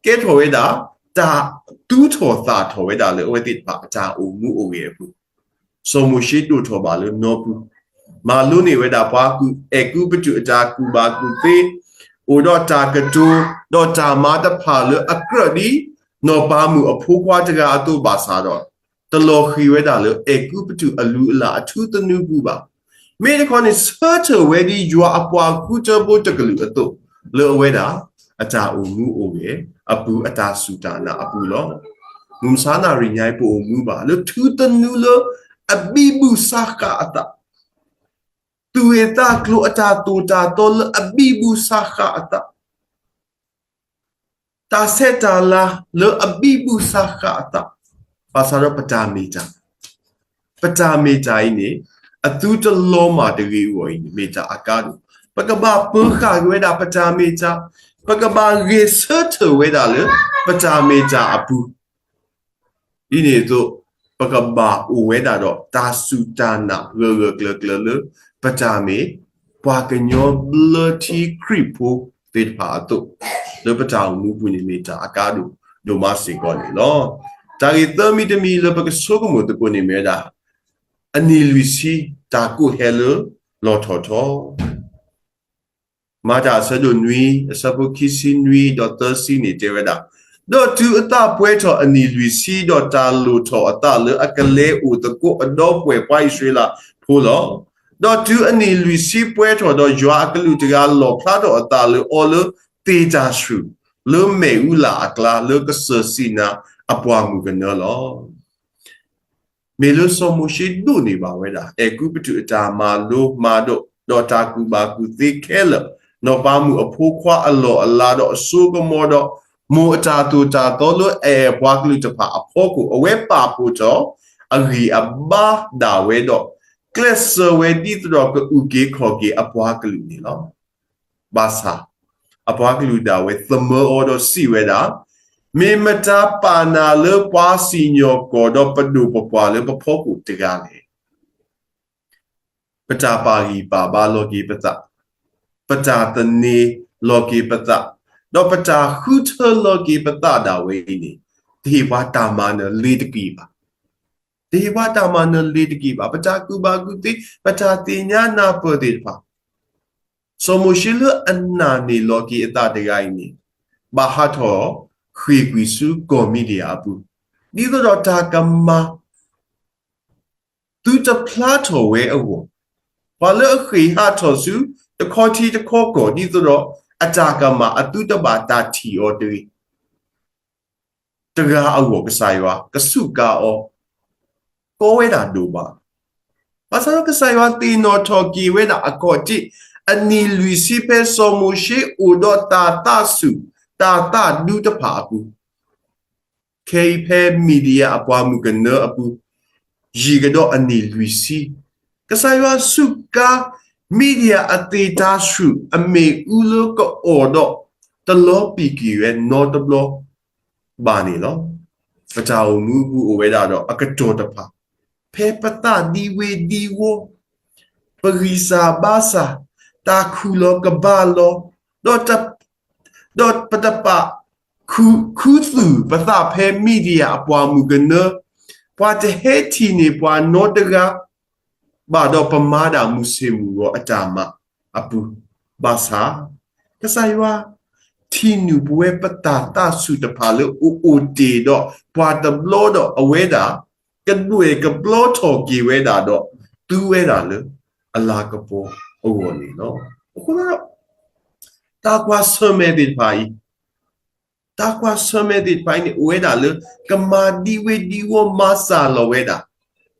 ကဲထီၣ်ဝဲဒၣ် တၢ်သူၣ်ထီၣ်သၣ်ထီၣ်ဝဲဒၣ်လၢအဝဲသ့ၣ်တဖၣ်အတၢ်အိၣ်မူအိၣ်ဂဲၤအပူၤ, စီၤမိၤၡ့ဒိၣ်ထီၣ်ဘၣ်လၢနီပူၤ, မၤလိန့ၢ်ဝဲဒၣ်ပှၤကူၣ်အဲၤကူပတူးအတၢ်ကူၣ်ဘၣ်ကူၣ်သ့, အိၣ်ဒီးတၢ်ကတိၤ, ဒီးတၢ်မၤတဖၣ်လၢအကြၢးဒ် နီၢ်ပၤမုၣ်အဖိခွါတဂၤအသိးဘၣ်ဆၣ်ဒီး တလီၤဃံၤဝဲဒၣ်လၢအဲၤကူပတူးအလုၢ်အလၢ်အထူသနူပူၤဘၣ်. မ့ၢ်တခီန့ၣ် ဆၢထၢၣ်ဝဲဒ်ယွၤအပှၤဃုထၢဖိတကလုာ်အသိး, လၢအဝဲဒၣ် အတၢ်အိၣ်မူအိၣ်ဂဲၤအပူၤ အတၢ်စူၢ်တၢ်နာ်အပူၤလီၤ. မုၢ်မဆါနၣ်ရံၣ်ညါအံၤ ပအိၣ်မူဘၣ်လၢထူသနူလၢအဘံဘူၣ်စးဃာ်အသး, သူၣ်ဂ့ၢ်သးကျိၤအတၢ်သိၣ်တၢ်သီလၢအဘံဘူၣ်စးဃာ်အသး တၢ်ဆဲးတၢ်လၤလၢအဘံဘူၣ်စးဃာ်အသး, ဘၣ်ဆၣ်ဒီးပတၢ်မ့ၢ်တၢ်, ပတၢ်မ့ၢ်တၢ်အံၤန့ၣ် အသုတလီၤမၢ်တဂ့ၤအဂီၢ်အံၤန့ၣ် မ့ၢ်တၢ်အကါဒိၣ်, ပကဘၣ်ပၢၤဃာ်ဝဲဒၣ်ပတၢ်မ့ၢ်တၢ်, ပကဘၣ်ဂဲၤဆၢထၢၣ်ဝဲဒၣ်လၢပတၢ်မ့ၢ်တၢ်အပူၤ ဒ်န့ၣ်အသိး ပကဘၣ်အိၣ်ဝဲဒၣ်ဒီးတၢ်စူၢ်တၢ်နာ်ဂၢၢ်ဂၢၢ်ကျၢၤကျၢၤလၢ ပတၢ်မ့ၢ်ပှၤကညီဘျၢထံခရံာ်ဖိသ့ၣ်တဖၣ်အသိး, လၢပတၢ်အိၣ်မူပူၤန့ၣ်မ့ၢ်တၢ်အကါဒိၣ်ဒိၣ်မးစ့ၢ်ကီးန့ၣ်လီၤ. တၢ်ဂ့ၢ်သၢမံၤတမံၤလၢပကဆိကမိၣ်သကိးန့ၣ်မ့ၢ်ဝဲဒၣ် အနံၣ်လွံၢ်ဆံတၢ်ကိးဟဲလၢလီၢ်ထီၣ်ထီ မၤတၢ်အဆၢဒိၣ်နွံ အဆၢဖိခံဆံနွံဒီးသၢဆံန့ၣ်တဲဝဲဒၣ်, ဒီးတုၤအသးပှဲၤထီၣ်အနံၣ်လွံၢ်ဆံ ဒီးတၢ်လိၣ်ထီၣ်အသးလၢအကလဲၤအိၣ်သကိးအဒီပုၢ်ဝဲၢ်ပှၤအံၣ်စရ့လးဖိလီၤ. ဒီးတုၤအနံၣ်လွံၢ်ဆံပှဲၤထီၣ်ဒီး ယွၤအကလူးတဂၤလီၣ်ဖျါထီၣ်အသးလၢအီၤလၢသ့ၣ်တၢ်ဆှုၣ် လၢမ့ၣ်အူလၣ်အကျါ လၢကစၢၢ်စံနါအပှၤမုၣ်ကနၢလီၤ. မ့ၢ်လၢစီၤမိၤၡ့ဒိးန့ၢ်ဘၣ်ဝဲဒၣ် အဲၤကူပတူးအတၢ်မၤလိမၤဒိး ဒီးတၢ်ကူၣ်ဘၣ်ကူၣ်သ့ခဲလၢာ်, နီၢ်ပၤမုၣ်အဖိခွါအလီၢ်အလၤဒီးအစိကမီၤဒီး မိၢ်အတၢ်သိၣ်တၢ်သီလၢအအဲၣ်ပှၤကလုာ်တဖၣ်အဖီခိၣ် အဝဲပာ်ဖှိၣ်ထီၣ်အဂံၢ်အဘါဒၣ်ဝဲဒီး ကျဲးစၢးဝဲဒ်သိးဒီးကအုၣ်က့ၤခီၣ်က့ၤအပှၤကလုာ်န့ၣ်လီၤ. ဘၣ်ဆၣ် အပှၤကလုာ်ဒၣ်ဝဲသမၢအီၤဒီးစံးဝဲဒၣ်, မ့ၢ်မတၤပာ်နၤလၢပှၤစံၣ်ညီၣ်ကွီၢ်ဒီးပဒိၣ်ပပှၢ်လၢပဖီခိၣ်တဂၤလဲၣ်. ပတၢ်ပာ်ဂံၢ်ပာ်ဘါလီၤက့ၤပသး, ပတၢ်သန့ၤလီၤက့ၤပသး, ဒီးပတၢ်ဃုထၢလီၤက့ၤပသးဒၣ်ဝဲအံၤန့ၣ် တဟ့ၣ်ပှၤတၢ်မၤနၢၤလ့ၤတက့ၢ်ဘၣ်. တဟ့ၣ်ပှၤတၢ်မၤနၢၤလ့ၤတက့ၢ်ဘၣ်. ပတၢ်ကူၣ်ဘၣ်ကူၣ်သ့, ပတၢ်သ့ၣ်ညါနၢ်ပၢၢ်သ့ၣ်တဖၣ် စီၤမိၤၡ့လၢအနာ်န့ၢ်လီၤက့ၤအသးတဂၤအံၤန့ၣ် ဘၣ်ဟးထီၣ်ဃ့ၢ်ကွံာ်ဆူကီၢ်မံၤဒယၣ်အပူၤ, ဒ်သိးဒီးတၢ်ကမၤသုတဖျါထီၣ်ဝဲအဂီၢ်, ပှၤလၢအဃ့ၢ်ဟးထီၣ်ဆူတခီထံတခီကီၢ် ဒ်သိးဒီးအတၢ်ကမၤအသုတဘၣ်တၢ်ထံၣ်အီၤတဂ့ၤ တဂၤအဂီၢ် ကစၢ်ယွၤကစူးကါအီၤ ကီဝဲဒၣ်ဒိၣ်မး. ဘၣ်ဆၣ်ဒီးကစၢ်ယွၤသ့ၣ်နီၣ်ထီၣ်က့ၤဝဲဒၣ်အခီၣ်ထံး အနံၣ်လွံၢ်ဆံဖဲစီၤမိၤၡ့အိၣ်ဒီးတၢ်သးဆူၣ် တၢ်သးဒူတဖၣ်အပူၤ ခဲအံၤဖဲမံၤဒယၣ်အပှၤမုၣ်ကနၢအပူၤ ယံာ်ကဒီးအနံၣ်လွံၢ်ဆံ, ကစၢ်ယွၤစူးကါ မံၤဒယၣ်အသ့ၣ်တၢ်ဆှုၣ်အမ့ၣ်အူလၢကအီၣ်ဒီး တလီၤပံာ်ကွံာ်ဝဲနီတဘျီဘၣ်န့ၣ်လီၤ. ပတၢ်အိၣ်မူအပူၤအိၣ်ဝဲဒၣ်ဒီးအကတီၢ်တဖၣ် ဖဲပသးဒံဝ့ၤဒံဝီ, ပဂံၢ်စၢ်ဘါစၢ်, တၢ်ခူၣ်လီၤကဘၣ်လီၤ, ဒီး ဒီးပတပာ်ခူသူၣ်ပသးဖဲ မံၤဒယၣ်အပှၤမုၣ်ကနၢ, ပှၤတဟဲထံၣ်န့ၢ်ပှၤနီတဂၤဘၣ်ဒီး ပမၤဒၣ်မုၢ်ဆ့ၣ်မုၢ်ဂီၤအတၢ်မၤအပူၤဘၣ်ဆၣ်, ကစၢ်ယွၤထံၣ်နုာ်ပဝဲပတၢ်သးဆူၣ်တဖၣ်လၢအိၣ်အိၣ်တ့ၢ်ဒီးပှၤတဘျီဒီး အဝဲဒၣ်ကဒွဲၣ်ကဘျီထီၣ်က့ၤဝဲဒၣ်ဒီး သူဝဲဒၣ်လၢအလၤကပီၤအဂီၢ်န့ၣ်လီၤ. အဃိသတးဒီး တၢ်ကွၢ်ဆၢၣ်မဲာ်သ့ၣ်တဖၣ်အံၤ, တၢ်ကွၢ်ဆၢၣ်မဲာ်သ့ၣ်တဖၣ်အံၤန့ၣ် အိၣ်ဝဲဒၣ်လၢ ကမၤဒံဝ့ၤဒံဝီမၤစၢ်လီၤဝဲဒၣ်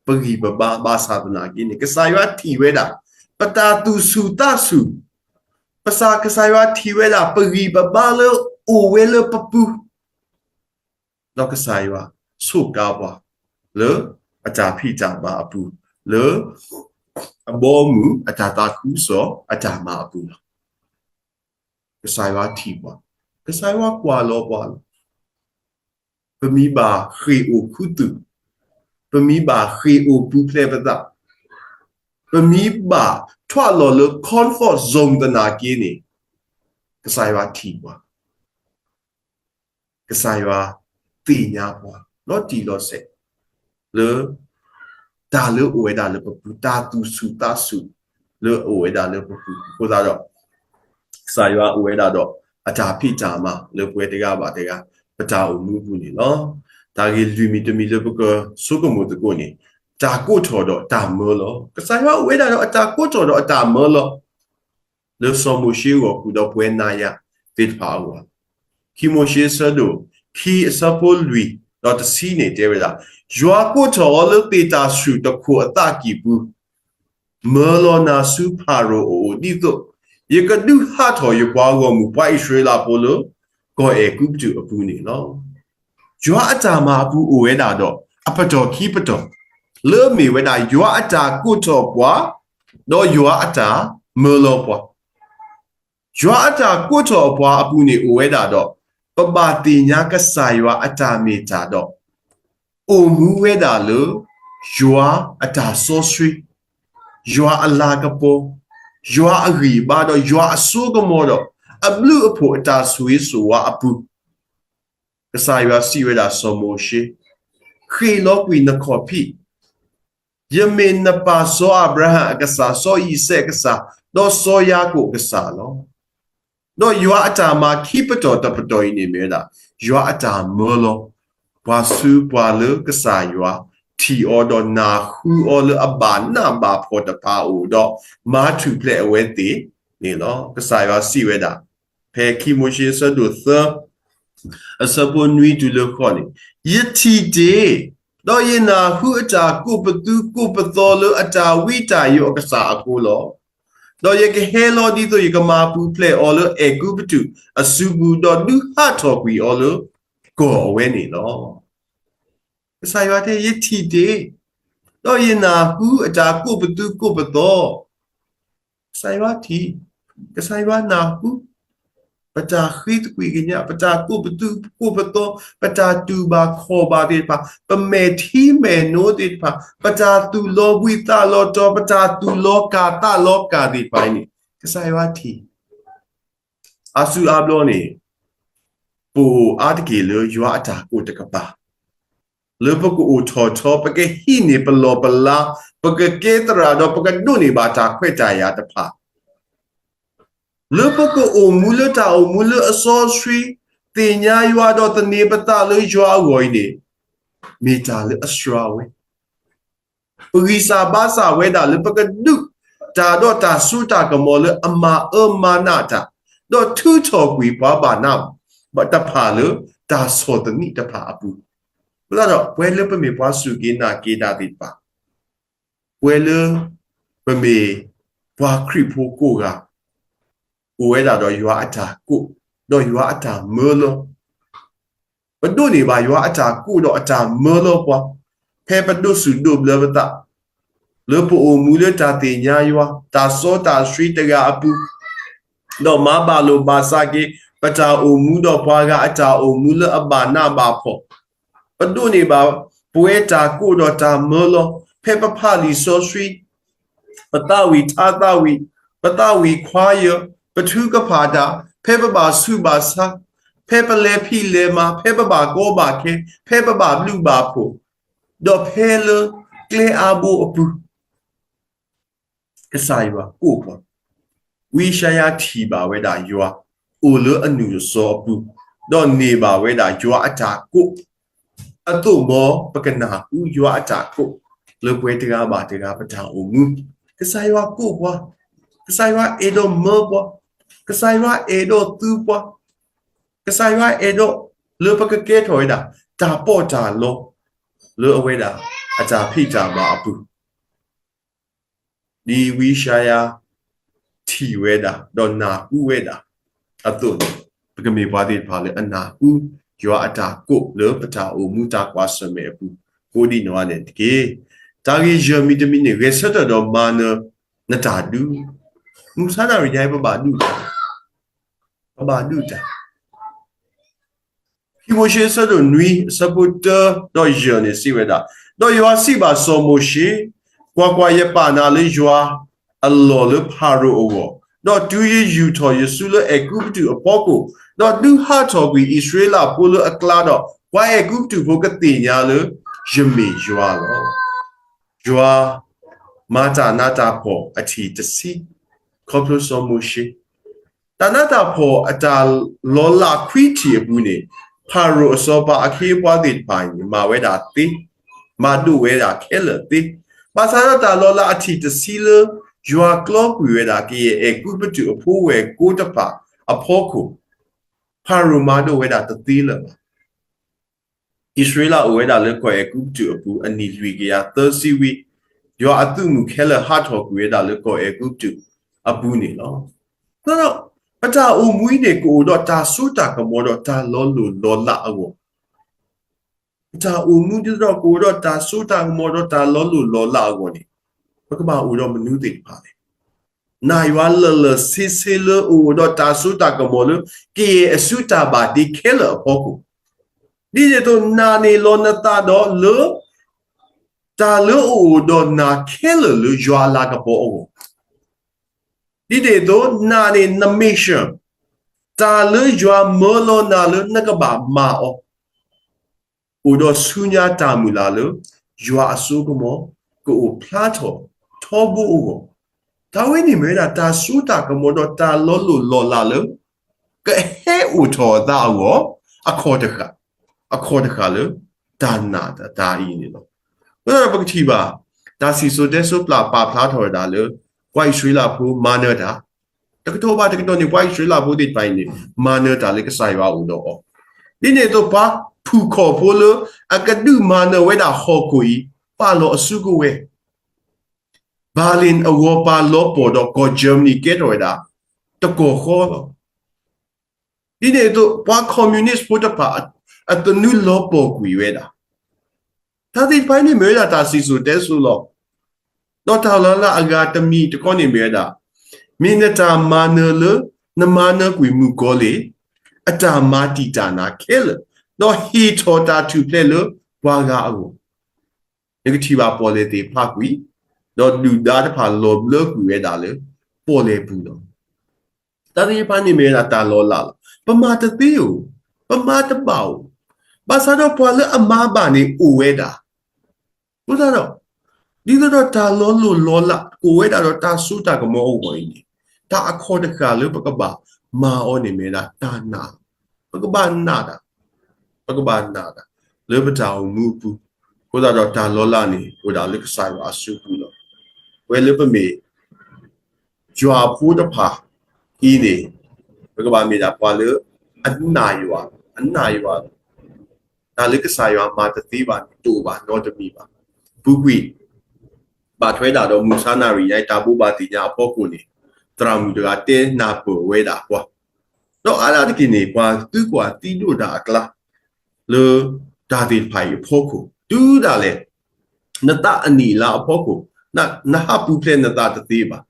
ပဂံၢ်ပဘါဘၣ်ဆၣ်သနာ်က့န့ၣ် ကစၢ်ယွၤထံၣ်ဝဲဒၣ် ပတၢ်သူၣ်ဆူၣ်သးဆူၣ် ပစံးကစၢ်ယွၤထံၣ်ဝဲဒၣ် ပဂံၢ်ပဘါလၢအိၣ်ဝဲလၢပပူၤ, ဒီးကစၢ်ယွၤဆိးကါပှၤ လၢအတၢ်ဖံးတၢ်မၤအပူၤ, လၢအဘီအမုၢ်အတၢ်သးခုကစီၣ်အတၢ်မၤအပူၤလီၤ. ကစၢ်ယွၤထံၣ်ပှၤ, ကစၢ်ယွၤကွၢ်လီၤပှၤလီၤ. ပမ့ၢ်ဘၣ်ဃ့ၢ်အိၣ်ခူသူၣ်, ပမ့ၢ်ဘၣ်ဃ့ၢ်အိၣ်ပူၤဖျဲးပသး, ပမ့ၢ်ဘၣ်ထွဲလီၤလၢ comfort zone သနာ်က့န့ၣ်, ကစၢ်ယွၤထံၣ်ပှၤ, ကစၢ်ယွၤသ့ၣ်ညါပှၤ လီၤတံၢ်လီၤဆဲး လၢ တၢ်လၢအိၣ်ဝဲဒၣ်လၢပပူၤ, တၢ်သူၣ်ဆူၣ်သးဆူၣ်လၢအအိၣ်ဝဲဒၣ်လၢပပူၤအဃိသတးဒီး, ကစၢ်ယွၤအိၣ်ဝဲဒၣ်ဒီးအတၢ်ဖံးတၢ်မၤလၢပဝဲတဂၤဘၣ်တဂၤ ပတၢ်အိၣ်မူအပူၤန့ၣ်လီၤ. တၢ်ဂ့ၢ်လွံၢ်မံၤတမံၤလၢပကဆိကမိၣ်သကိးန့ၣ်, တၢ်ကိးထီၣ်ဒီးတၢ်မၢလီၤ. ကစၢ်ယွၤအိၣ်ဝဲဒၣ်ဒီးအတၢ်ကိးထီၣ်ဒီးအတၢ်မၢလီၤ လၢစီၤမိၤၡ့အဂီၢ်ဃုာ်ဒီးပဝဲနၤယၤသ့ၣ်တဖၣ်အဂီၢ်, ခံမိၤၡ့အဆၢဒိၣ်ခံအဆၢဖိလွံၢ်ဒီးတဆံန့ၣ်တဲဝဲဒၣ်, ယွၤကိးထီၣ်အီၤလၢသ့ၣ်တၢ်ဆှုၣ်တခိၣ်အသးကံၢ်ပူၤ, မၢလီၤနၤဆူဖၤရိၤအအိၣ်ဒ်သိး ယကဒုးဟးထီၣ်ယပှၤဂီၢ်မုၢ်ပှၤအံၣ်စရ့လးဖိလၢ ကီၢ်အဲၤကူပတူးအပူၤန့ၣ်လီၤ. ယွၤအတၢ်မၤအပူၤအိၣ်ဝဲဒၣ်ဒီး အပတီၢ်ခံပတီၢ်, လၢအမ့ၢ်ဝဲဒၣ်ယွၤအတၢ်ကိးထီၣ်ပှၤ, ဒီးယွၤအတၢ်မၢလီၤပှၤ. ယွၤအတၢ်ကိးထီၣ်ပှၤအပူၤန့ၣ်အိၣ်ဝဲဒၣ်ဒီး, ပဘၣ်သ့ၣ်ညါကစၢ်ယွၤအတၢ်မ့ၢ်တၢ်ဒီး, အိၣ်မူဝဲဒၣ်လၢ ယွၤအတၢ်စီဆှံ, ယွၤအလၤကပီၤ, ယွၤအဂံၢ်အဘါဒီးယွၤအစိကမီၤဒီး, အဘျုးအဖှိၣ်အတၢ်ဆိၣ်ဂ့ၤဆိၣ်ဝါအပူၤ ကစၢ်ယွၤစံးဝဲဒၣ်စီၤမိၤၡ့, ဃ့ၢ်လီၤကွံာ်နခီၣ်ဖံး, ယမ့ၢ်နပၢ်စီၤအၤဘြၤဟၣ်အကစၢ်, စီၤအံၤစဲးအကစၢ်, ဒီးစီၤယၤကိာ်အကစၢ်လီၤ. ဒီးယွၤအတၢ်မၤခံပတီၢ်တပတီၢ်အံၤန့ၣ်မ့ၢ်ဝဲဒၣ်, ယွၤအတၢ်မၢလီၤ ပှၤဆူပှၤလၢကစၢ်ယွၤထံၣ်အီၤဒီးနၢ်ဟူအီၤလၢအဘၣ်နးဘၣ်ဖှီၣ်တဖၣ်အအိၣ်ဒီး, မၤထူၣ်ဖျဲးအဝဲသ့ၣ်န့ၣ်လီၤ. ကစၢ်ယွၤစံးဝဲဒၣ်, ဖဲခံမိၤၡ့အဆၢဒိၣ်သၢ အဆၢဖိနွံတုၤလၢဃိးန့ၣ်, ယထံၣ်တ့ၢ်, ဒီးယနၢ်ဟူအတၢ်ကိးပသူကိးပသီလၢအတၢ်ဝံတၢ်ယိးအကစၢ်အဃိလီၤ. ဒီးယကဟဲလီၤဒ်သိးယကမၤပူၤဖျဲးအီၤလၢအဲၤကူပတူးအစုပူၤ, ဒီးဒုးဟးထီၣ်ကွံာ်အီၤလၢကီၢ်အဝဲန့ၣ်လီၤ. ကစၢ်ယွၤတဲ ယထံၣ်တ့ၢ်, ဒီးယနၢ်ဟူအတၢ်ကိးပသူကိးပသီ ကစၢ်ယွၤထံၣ်, ကစၢ်ယွၤနၢ်ဟူ ပတၢ်ဃ့သကွံာ်ကညး, ပတၢ်ကိးပသူကိးပသီ, ပတၢ်တူၢ်ဘၣ်ခီၣ်ဘၣ်သ့ၣ်တဖၣ်, ပမဲာ်ထံမဲာ်နိသ့ၣ်တဖၣ်, ပတၢ်သူၣ်လီၤဘှံးသးလီၤတီၤ, ပတၢ်သူၣ်လီၤကၢ်သးလီၤကၢ်သ့ၣ်တဖၣ်အံၤန့ၣ်, ကစၢ်ယွၤထံၣ်. အါစုအါဘျီန့ၣ် ပအိၣ်အါတက့ၢ်လၢယွၤအတၢ်ကိးတကပၤ လၢပကအိၣ်ထီၣ်ထီ, ပကဟံးန့ၢ်ပလီၢ်ပလၤ, ပကကဲသရၣ်ဒီးပကဒိးန့ၢ်ဘၣ်တၢ်ခွဲးတၢ်ယာ်တဖၣ်, လၢပကအိၣ်မူလၢတၢ်အိၣ်မူလၢအစီဆှံ, သ့ၣ်ညါယွၤဒီးသန့ၤပသးလၢယွၤအဂီၢ်အံၤန့ၣ်, မ့ၢ်တၢ်လၢအစှၤဝဲ ပဂံၢ်စၢ်ဘါစၢ်ဝဲဒၣ်လၢပကဒုးတၢ်ဒီးတၢ်စူၢ်တၢ်ကမီၤလၢအမၤအၢမၤနးတၢ်, ဒီးထုးထီၣ်ကွံာ်ပှၤဘၣ်နးတဖၣ်လၢတၢ်ဆီၣ်သနံးတဖၣ်အပူၤ, အဃိသတးဒီး ပဝဲလၢပမ့ၢ်ပှၤစူၢ်က့ၤနာ်က့ၤတၢ်သ့ၣ်တဖၣ်, ပဝဲလၢပမ့ၢ်ပှၤခရံာ်ဖိကိးဂၤ, အိၣ်ဝဲဒၣ်ဒီးယွၤအတၢ်ကိး, ဒီးယွၤအတၢ်မၢလီၤ ပဒိးန့ၢ်ဘၣ်ယွၤအတၢ်ကိးဒီးအတၢ်မၢလီၤပှၤ, ဖဲပဒိးစူၣ်ဒိးဘျၢပသး, လၢပအိၣ်မူလၢတၢ်သ့ၣ်ညါယွၤ, တၢ်စီတၢ်ဆှံတဂၤအပူၤ, ဒီးမၤဘၣ်လိာ်ဘၣ်စးက့ၤ ပတၢ်အိၣ်မူဒီးပှၤဂၤအတၢ်အိၣ်မူလၢအဘၣ်နးဘၣ်ဖှီၣ်, ပဒိးန့ၢ်ဘၣ်ပဝဲတၢ်ကိးဒီးတၢ်မၢလီၤ, ဖဲပဖးလံာ်စီဆှံ ပသးဝံၣ်ထါသးဝံၣ်, ပသးဝံၣ်ခွါယၢၢ်, ပထုကဖၣ်တၢ်, ဖဲပဘၣ်ဆူးဘၣ်ဆါ, ဖဲပလဲၤဖံးလဲၤမၤ, ဖဲပဘၣ်ကီဘၣ်ခဲ, ဖဲပဘၣ်ဘျုးဘၣ်ဖှိၣ်, ဒီးဖဲလၢကျဲအါဘိအပူၤ, ကစၢ်ယွၤကိးပှၤ, ဝံယၡါယၤထံၣ်ဘၣ်ဝဲဒၣ်ယွၤ အိၣ်လၢအနုာ်အစီအပူၤ, ဒီးန့ၢ်ဘၣ်ဝဲဒၣ်ယွၤအတၢ်ကိး, အသိးမ်ပကနၢ်ဟူယွၤအတၢ်ကိး လၢပဝဲတဂၤဘၣ်တဂၤပတၢ်အိၣ်မူ, ကစၢ်ယွၤကိးပှၤ, ကစၢ်ယွၤအဲၣ်ဒိးမၢပှၤ, ကစၢ်ယွၤအဲၣ်ဒိးသူပှၤ, ကစၢ်ယွၤအဲၣ်ဒိးလၢပကကဲထီၣ်ဝဲဒၣ် တၢ်ပီးတၢ်လီ လၢအဝဲဒၣ်အတၢ်ဖံးတၢ်မၤအပူၤ ဒ်ဝံယၡါယၤ ထံၣ်ဝဲဒၣ် ဒီးနၢ်ဟူဝဲဒၣ်အသိးန့ၣ်, ပကမ့ၢ်ပှၤသ့ၣ်တဖၣ်လၢအနၢ်ဟူ ယွၤအတၢ်ကိးလၢပတၢ်အိၣ်မူတၢ်ကွၢ်ဆၢၣ်မဲာ်အပူၤ ကိးဒံးနီၢ်ဂၤဒဲးန့ၣ်တက့ၢ်. တၢ်ဂ့ၢ်ယဲၢ်မံၤတမံၤန့ၣ် ဂဲၤဆၢထၢၣ်ဒီးမၤနၢၤနတၢ်ဒုး, မုၢ်မဆါတၢ်ရ့ၣ်ညါအံၤ ပဘၣ်ဒုးတၢ်, ပဘၣ်ဒုးတၢ် ခံမိၤၡ့ အဆၢဒိၣ်နွံ အဆၢဖိတၢဒီးယဲၢ်န့ၣ်စံးဝဲဒၣ်, ဒီးယွၤစံးဘၣ်စီၤမိၤၡ့, ကွၢ်ကွၢ်, ယပာ်နၤလၢယွၤအလီၢ်လၢဖၤရိၤအဂီၢ်, ဒီးတုၤယယူာ်ထီၣ်ယစုလၢအဲၤကူပတူးအဖီခိၣ်, ဒီးဒုးဟးထီၣ်ကွံာ်အံၣ်စရ့လးဖိလၢအကျါဒီး, ပှၤအဲၤကူပတူးဖိကသ့ၣ်ညါလၢယမ့ၢ်ယွၤလီၤ. ယွၤမၤတၢ်နးတၢ်ဖှီၣ်အထံၣ်တဆံ ခီဖျိစီၤမိၤၡ့, တၢ်နးတၢ်ဖှီၣ်အတၢ်လီၤလးခွံထံၣ်အပူၤန့ၣ်, ဖၤရိၤအစီၤပၤအခ့အပှၤသ့ၣ်တဖၣ်အံၤန့ၣ် မၤဝဲဒၣ်သ့, မၤဒိၣ်ဝဲဒၣ်ခဲလၢာ်သ့, ဘၣ်ဆၣ်ဒီးတၢ်လီၤလးအထံၣ်တဆံလၢ ယွၤကျီကွံာ်ဝဲဒၣ်ကယဲၢ်အဲၤကူပတူးအဖိဝဲၢ်ကိတဖၣ်အဖီခိၣ်, ဖၤရိၤမၤဒိၣ်ဝဲဒၣ်တသ့လၢၤဘၣ်. အံၣ်စရ့လးအိၣ်ဝဲဒၣ်လၢကီၢ်အဲၤကူပတူးအပူၤအနံၣ်လွံၢ်ကယၤသၢဆံဝံၤ, ယွၤအသုးမုၢ်ခဲလၢာ်ဟးထီၣ်ကွံာ်ဝဲဒၣ်လၢကီၢ်အဲၤကူပတူးအပူၤန့ၣ်လီၤ. ဒီးပတၢ်အိၣ်မူအံၤန့ၣ် ကအိၣ်ဒီးတၢ်စိတၢ်ကမီၤဒီးတၢ်လီၤလိၢ်လီၤလးအဂီၢ်, ပတၢ်အိၣ်မူဒ်သိးဒီးကအိၣ်ဒီးတၢ်စိတၢ်ကမီၤဒီးတၢ်လီၤလိၢ်လီၤလးအဂီၢ်န့ၣ်, ပကဘၣ်အိၣ်ဒီးမနုၤသ့ၣ်တဖၣ်လဲၣ်. နာ်ယွၤလၢာ်လၢာ်ဆ့ဆ့လၢအအိၣ်ဒီးတၢ်စိတၢ်ကမီၤလၢ ကယဲၢ်အစုတၢ်ဘၣ်တ့ခဲလၢာ်အဖီခိၣ်, ဒ်န့ၣ်အသိးနာ်န့ၢ်လီၤနသးဒီးလၢ တၢ်လၢအအိၣ်ဒီးနၤခဲလၢာ်လၢယွၤအလၤကပီၤအဂီၢ်, ဒ်န့ၣ်အသိးနာ်န့ၢ်န mission, တၢ်လၢယွၤမၢလီၤနၤလၢနကဘၣ်မၤအီၤ အိၣ်ဒီးဆူညါတၢ်မုၢ်လၢ်လၢ ယွၤအစိကမီၤ ကအိၣ်ဖျါထီၣ်ထီဘိအဂီၢ်, တၢ်ဝဲန့ၣ်မ့ၢ်ဝဲဒၣ်တၢ်စိတၢ်ကမီၤဒီးတၢ်လီၤလိၢ်လီၤလးလၢ ကဟဲအိၣ်ထီၣ်အသးအဂီၢ် အခီၣ်တဃၣ်, အခီၣ်တဃၣ်လၢ တၢ်နာ်တၢ်အံၤန့ၣ်လီၤ. အဃိဒီးပကထံၣ်ဘၣ် တၢ်စံၣ်စိၤတဲစိၤပာ်ဖျါထီၣ်ဝဲဒၣ်လၢ ပှၤအံၣ်စရ့လးဖိမၤနၢၤတၢ် တကတီၢ်ဘၣ်တကတီၢ်န့ၣ် ပှၤအံၣ်စရ့လးဖိသ့ၣ်တဖၣ်အံၤန့ၣ် မၤနၢၤတၢ်လၢကစၢ်ယွၤအအိၣ်ဒီးအီၤ, ဒ်န့ၣ်အသိးပှၤဖုၣ်ခီၣ်ဖိလၢ အကဒုးမၤနၢၤဝဲဒၣ်ဟီၣ်ခိၣ်အံၤ ပာ်လီၤအစုကဝဲၤ Berlin အဂီၤပာ်လီၤပှီၢ်ဒီးကီၢ် Germany ကဲထီၣ်ဝဲဒၣ် တကီၢ်ဃီလီၤ. ဒ်န့ၣ်အသိး ပှၤ communist ဖိတဖၣ် အသနူလီၤပှီၢ်ကွံာ်ဝဲဒၣ် တၢ်သ့ၣ်တဖၣ်အံၤန့ၣ်မ့ၢ်ဝဲဒၣ်တၢ်စံၣ်စိၤတဲစိၤလီၤ. ဒီးတၢ်လီၤလးအဂၤတမံၤတခီန့ၣ်မ့ၢ်ဝဲဒၣ်, မ့ၢ်နတၢ်မၤနၢၤလၢ နမၤနၢၤကွံာ်မုၣ်ကီၤလံၢ် အတၢ်မၤတံာ်တာ်နၤခဲလၢာ်, ဒီးဟ့ၣ်ထီၣ်တၢ်ထူၣ်ဖျဲးလၢပှၤဂၤအဂီၢ်, နကထံၣ်ဘၣ်ပီၣ်လဲၣ်သ့ၣ်ဖးကွံာ်, ဒီးဒုၣ်ဒါတဖၣ်လီၤဘျၢကွံာ်ဝဲဒၣ်လၢ ပီၣ်လဲၣ်ပူၤလီၤ. တၢ်သ့ၣ်တဖၣ်န့ၣ်မ့ၢ်ဝဲဒၣ်တၢ်လီၤလးလီၤ. ပမၤတသ့ဧိၤ, ပမၤတဘၣ်ဧိၤ, ဘၣ်ဆၣ်ဒီးပှၤလၢအမၤဘၣ်န့ၣ်အိၣ်ဝဲဒၣ်. အဃိသတးဒီး ဒ်သိးဒီးတၢ်လီၤလိၢ်လီၤလး ကအိၣ်ဝဲဒၣ်ဒီးတၢ်စိတၢ်ကမီၤအဂီၢ်အံၤန့ၣ်, တၢ်အခီၣ်တဃၣ်လၢပကဘၣ်မၤအီၤန့ၣ်မ့ၢ်ဝဲဒၣ်တၢ်နာ်, ပကဘၣ်နာ်တၢ်, ပကဘၣ်နာ်တၢ် လၢပတၢ်အိၣ်မူအပူၤ, အဃိသတးဒီးတၢ်လီၤလးန့ၣ် အိၣ်ဒၣ်လၢကစၢ်ယွၤအစုပူၤလီၤ. ဝဲလၢပမ့ၢ် ယွၤအဖိတဖၣ်အံၤန့ၣ်, ပကဘၣ်မ့ၢ်ဒၣ်ပှၤလၢ အနာ်ယွၤ, အနာ်ယွၤ, တၢ်လၢကစၢ်ယွၤမၤတသ့ဘၣ်န့ၣ် တအိၣ်ဘၣ်နီတမံၤဘၣ်. ပူၤကွံာ် ဘၣ်ထွဲဒၣ်ဒီးမုၢ်မဆါနၣ်ရံၣ်ညါအံၤ တၢ်ဘိးဘၣ်သ့ၣ်ညါအဖီခိၣ်န့ၣ်, သရၣ်မုၣ်တဂၤတဲနၢ်ပၢၢ်ဝဲဒၣ်ပှၤ, ဒီးအါဒၣ်တက့ၢ်န့ၣ် ပှၤသံကွၢ်သံဒိးတၢ်အကျါ လၢတၢ်သ့ၣ်တဖၣ်အံၤအဖီခိၣ်, တုၤဒၣ်လဲာ် နသးအနံၣ်အလါအဖီခိၣ်, နဟးပူၤဖျဲးနသးတသ့ဘၣ်.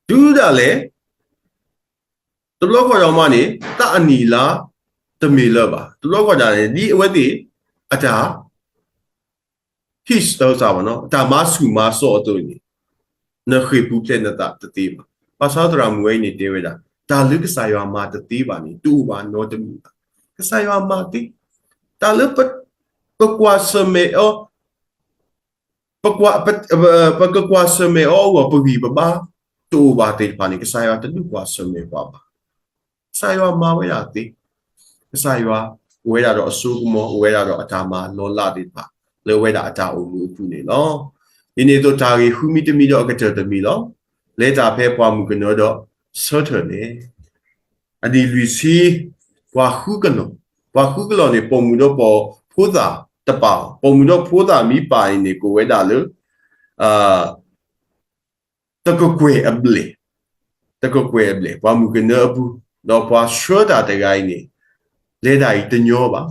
တုၤဒၣ်လဲာ် တဘျီဃီဒီးမးန့ၣ် သးအနံၣ်အလါ တမ့ၢ်လၢၤဘၣ်. တဘျီဃီဒၣ်န့ၣ် ဒ်အဝဲသ့ၣ် အတၢ် ဟံးစၢၤသးဘၣ်နီၤ, တၢ်မၤဆူၣ်မၤစီၤအသိးန့ၣ်, နဃ့ၢ်ပူၤဖျဲးနသးတသ့ဘၣ်. ဘၣ်ဆၣ်သရၣ်မုၣ်ဝဲအံၤန့ၣ်တဲဝဲဒၣ်, တၢ်လၢကစၢ်ယွၤမၤတသ့ဘၣ်န့ၣ် တအိၣ်ဘၣ်နီတမံၤဘၣ်. ကစၢ်ယွၤမၤသ့, တၢ်လၢ ပကွၢ်ဆၢၣ်မဲာ်အီၤ ပကကွၢ်ဆၢၣ်မဲာ်အီၤအဂီၢ် ပဂံၢ်ပဘါ တအိၣ်ဘၣ်သ့ၣ်တဖၣ်န့ၣ် ကစၢ်ယွၤတဒုးကွၢ်ဆၢၣ်မဲာ်ပှၤဘၣ်. ကစၢ်ယွၤမၤဝဲဒၣ်သ့, ကစၢ်ယွၤအိၣ်ဝဲဒၣ်ဒီးအစိကမီၤ အိၣ်ဝဲဒၣ်ဒီးအတၢ်မၤလီၤလးသ့ၣ်တဖၣ် လၢအဝဲဒၣ်အတၢ်အိၣ်မူအပူၤန့ၣ်လီၤ. ဒ်န့ၣ်အသိးတၢ်ဂ့ၢ်ဃုမံၤတမံၤဒီးအကတၢၢ်တမံၤလီၤ. လဲၤတၢ်ဖဲပှၢ်မုၢ်ကနၢဒီးဆၢထၢၣ်န့ၣ် အနံၣ်လွံၢ်ဆံ ပှၤဃုကလီၢ်, ပှၤဃုကလီၢ်န့ၣ် ပိာ်မုၣ်ဒီးပိာ်ဖိသၣ်တပာ်, ပိာ်မုၣ်ဒီးဖိသၣ်မ့ၢ်ပာ်အံၤန့ၣ် ကိးဝဲဒၣ်လၢ တကကွဲၢ်အဘျဲၣ်, တကကွဲၢ်အဘျဲၣ် ပှၤမုၣ်ကနၢအပူၤ, ဒီးပှၤဆှၢတၢ်တဂၤအံၤန့ၣ် လဲၤတၢ်အံၤတညီဘၣ်.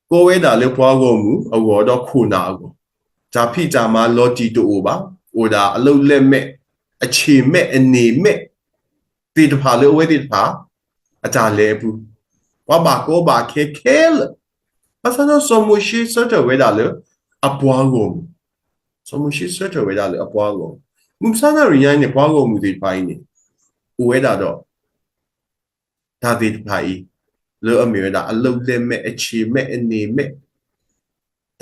ကိးဝဲဒၣ်လၢပှၤဂီၢ်မုၢ်အဂီၢ်ဒီးခိၣ်နၢ်အဂီၢ်, တၢ်ဖံးတၢ်မၤလီၤတံၢ်တအိၣ်ဘၣ်, အိၣ်ဒၣ်အလုပ်လက်မဲ့, အချိန်မဲ့, အနေမဲ့ သ့ၣ်တဖၣ်လၢအဝဲသ့ၣ်တဖၣ် အတၢ်လဲၤအပူၤ, ပှၤဘၣ်ကီဘၣ်ခဲခဲလၢာ်, ဘၣ်ဆၣ်ဒီးစီၤမိၤၡ့ဆၢထၢၣ်ဝဲဒၣ်လၢအပှၤဂီၢ်မုၢ်, စီၤမိၤၡ့ဆၢထၢၣ်ဝဲဒၣ်လၢအပှၤဂီၢ်မုၢ်, မုၢ်မဆါတၢ်ရ့ညါအံၤန့ၣ် ပှၤဂီၢ်မုၢ်သ့ၣ်တဖၣ်အံၤန့ၣ် အိၣ်ဝဲဒၣ်ဒီး တၢ်သ့ၣ်တဖၣ်အံၤ လၢအမ့ၢ်ဝဲဒၣ်အလုပ်လက်မဲ့, အချိန်မဲ့, အနေမဲ့,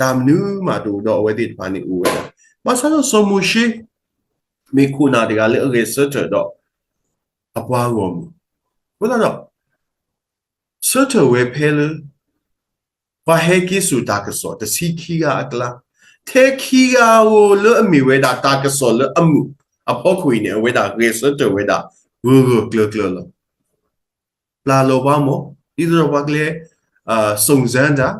တၢ်မနုၤမးတအိၣ်ဒီးအဝဲသ့ၣ်တဖၣ်န့ၣ်အိၣ်ဝဲဒၣ်, ဘၣ်ဆၣ်ဒီးစီၤမိၤၡ့ မ့ၢ်ခိၣ်နၢ်တဂၤလၢအဂဲၤဆၢထၢၣ်ဒီးအပှၤဂီၢ်မုၢ်, အဃိသတးဒီး ဆၢထၢၣ်ဝဲဖဲလၢ ပှၤဟဲက့ၤစိာ်တၢ်ကစီၣ်တဆံခံဂၤအကျါ, ထဲခံဂၤဧိၤလၢအမ့ၢ်ဝဲဒၣ်တၢ်ကစီၣ်လၢအမုာ် အဖီခိၣ်အံၤန့ၣ် အဝဲဒၣ်ဂဲၤဆၢထၢၣ်ဝဲဒၣ် ဂၢၢ်ဂၢၢ်ကျၢၤကျၢၤလီၤ. ပျၢ်လီၤပှၤမီၢ်, ဒ်သိးဒီးပှၤကျဲ စုံစမ်းတၢ်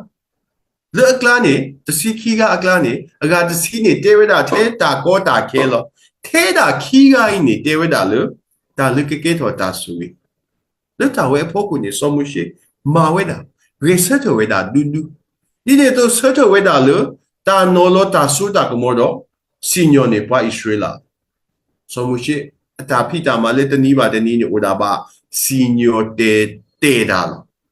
လၢအကျါန့ၣ် တဆံခံဂၤအကျါန့ၣ် အဂၤတဆံန့ၣ် တဲဝဲဒၣ်ထဲတၢ်ကီတၢ်ခဲလီၤ. ထဲဒၣ်ခံဂၤအံၤန့ၣ် တဲဝဲဒၣ်လၢ တၢ်လၢကကဲထီၣ်တၢ်ဆိၣ်ဂ့ၤ လၢတၢ်ဝဲအဖီခိၣ်န့ၣ် စီၤမိၤၡ့ မၤဝဲဒၣ် ဂဲၤဆၢထၢၣ်ဝဲဒၣ်ဒူဒူ, ဒ်န့ၣ်အသိးဆၢထၢၣ်ဝဲဒၣ်လၢ တၢ်နီၤလီၤတၢ်စိတၢ်ကမီၤဒီး စံၣ်ညီၣ်န့ၢ်ပှၤအံၣ်စရ့လး စီၤမိၤၡ့ အတၢ်ဖံးတၢ်မၤလၢတနံၤဘၣ်တနံၤန့ၣ် အိၣ်ဒၣ်ဘၣ်စံၣ်ညီၣ်တဲာ်တဲာ်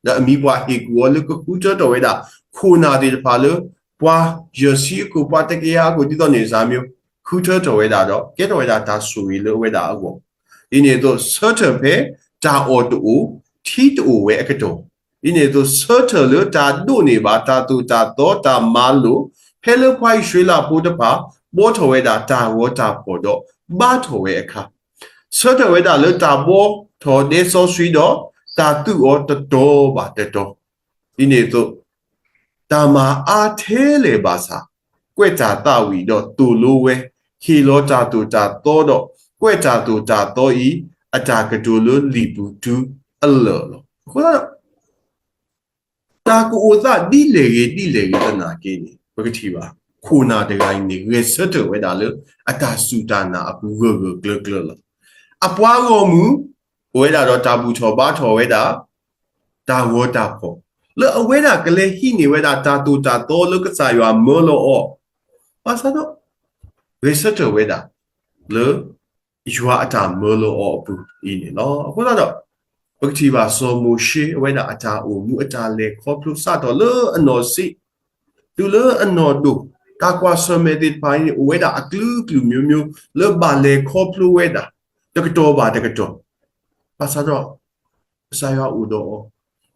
တၢ်လီၤ. ဒီးအမံၤပှၢ်ဟ့ၣ်ကူၣ်အီၤလၢကဃုထၢထီၣ်ဝဲဒၣ် ခိၣ်နၢ်သ့ၣ်တဖၣ်လၢ ပှၤယဲၢ်ဆံအခိၣ် ပှၤတကယၤအခိၣ် ဒ်သိးန့ၣ်စၢ်မံၤ ဃုထၢထီၣ်ဝဲဒၣ်ဒီး ကဲထီၣ်ဝဲဒၣ်တၢ်ဆိၣ်ဂ့ၤလၢအဝဲဒၣ်အဂီၢ်, ဒ်န့ၣ်အသိးဆၢထၢၣ်ဖဲ တၢ်အီၣ်တအိၣ် ထံတအိၣ်ဝဲအကတီၢ်, ဒ်န့ၣ်အသိးဆၢထၢၣ်လၢတၢ်ဒိးန့ၢ်ဘၣ် တၢ်သိၣ်တၢ်သီတၢ်မၤလိာ် ဖဲလၢပှၤအံၣ်စရ့လးဖိတဖၣ် ဘှီထီၣ်ဝဲဒၣ်တၢ်ဂီၤတၢ်ဖီၣ်ဒီး ဘါထီၣ်ဝဲအခါ, ဆၢထၢၣ်ဝဲဒၣ်လၢတၢ်ဘှီထီၣ်ဒဲစီဆှံဒီး တၢ်သူၣ်အီၤတတီၤဘၣ်တတီၤ, ဒ်န့ၣ်အသိး တၢ်မၤအါထဲလဲၣ်ဘၣ်ဆၣ် ကွဲးတၢ်သးဝံၣ်ဒီးသိၣ်လိဝဲ, ဟ့ၣ်လီၤတၢ်သိၣ်တၢ်သီဒီး ကွဲးတၢ်သိၣ်တၢ်သီအံၤ အတၢ်ကတိၤလၢလံာ်ပူၤတုၤအလၢာ်လီၤ. အဃိသတးဒီး တၢ်ကအိၣ်သးဒ်လဲၣ်ဂ့ၤဒ်လဲၣ်ဂ့ၤသနာ်က့န့ၣ် ပကထံၣ်ဘၣ် ခိၣ်နၢ်တဂၤအံၤန့ၣ် ဂဲၤဆၢထၢၣ်ဝဲဒၣ်လၢ အတၢ်စူၢ်တၢ်နာ်အပူၤဂၢၢ်ဂၢၢ်ကျၢၤကျၢၤလီၤ. အပှၤဂီၢ်မုၢ် အိၣ်ဝဲဒၣ်ဒီးတၢ်ဘူၣ်ထီၣ်ဘါထီၣ်ဝဲဒၣ် တၢ်ဂီၤတၢ်ဖီၣ် လၢအဝဲဒၣ်ကလဲၤဟံးန့ၢ်ဝဲဒၣ်တၢ်သိၣ်တၢ်သီလၢကစၢ်ယွၤမၢလီၤအီၤ, ဘၣ်ဆၣ်ဒီး ဂဲၤဆၢထၢၣ်ဝဲဒၣ်လၢ ယွၤအတၢ်မၢလီၤအီၤအပူၤအံၤန့ၣ်လီၤ. အဃိသတးဒီး ပကထံၣ်ဘၣ်စီၤမိၤၡ့အဝဲဒၣ်အတၢ်အိၣ်မူအတၢ်လဲၤခီဖျိစးထီၣ်လၢအနီၢ်ဆံး တုၤလၢအနီၢ်ဒိၣ်, တၢ်ကွၢ်ဆၢၣ်မဲာ်သ့ၣ်တဖၣ်အံၤန့ၣ် အိၣ်ဝဲဒၣ်အကလုာ်ကလုာ်မျိုးမျိုး လၢဘၣ်လဲၤခီဖျိဝဲဒၣ် တကတီၢ်ဘၣ်တကတီၢ်, ဘၣ်ဆၣ်ဒီး ကစၢ်ယွၤအိၣ်ဒီးအီၤ,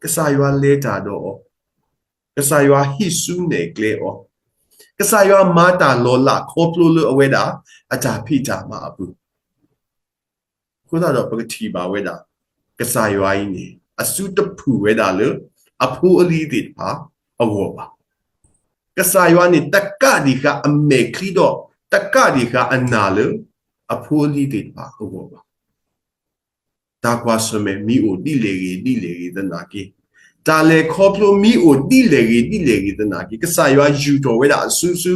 ကစၢ်ယွၤလဲၤတၢ်ဒီးအီၤ, ကစၢ်ယွၤဟံးစုနဲၣ်ကျဲအီၤ, ကစၢ်ယွၤမၤတၢ်လီၤလးခီဖျိလၢအဝဲဒၣ် အတၢ်ဖံးတၢ်မၤအပူၤ အဃိသတးဒီးပကထံၣ်ဘၣ်ဝဲဒၣ် ကစၢ်ယွၤအံၤန့ၣ် အစုတဖုၣ်ဝဲဒၣ်လၢ အဖိအလံၤသ့ၣ်တဖၣ်အဂီၢ်ဘၣ်. ကစၢ်ယွၤန့ၣ် တကးဒံးဃာ်အမဲာ်ချံဒီး တကးဒံးဃာ်အနၢ်လၢ အဖိအလံၤသ့ၣ်တဖၣ်အဂီၢ်ဘၣ်. တၢ်ကွၢ်ဆၢၣ်မဲာ်မ့ၢ်အိၣ်ဒ်လဲၣ်ဂ့ၤဒ်လဲၣ်ဂ့ၤသနာ်က့, တၢ်လဲၤခီဖျိမ့ၢ်အိၣ်ဒ်လဲၣ်ဂ့ၤဒ်လဲၣ်ဂ့ၤသနာ်က့, ကစၢ်ယွၤယူာ်ထီၣ်ဝဲဒၣ်အစုဆူ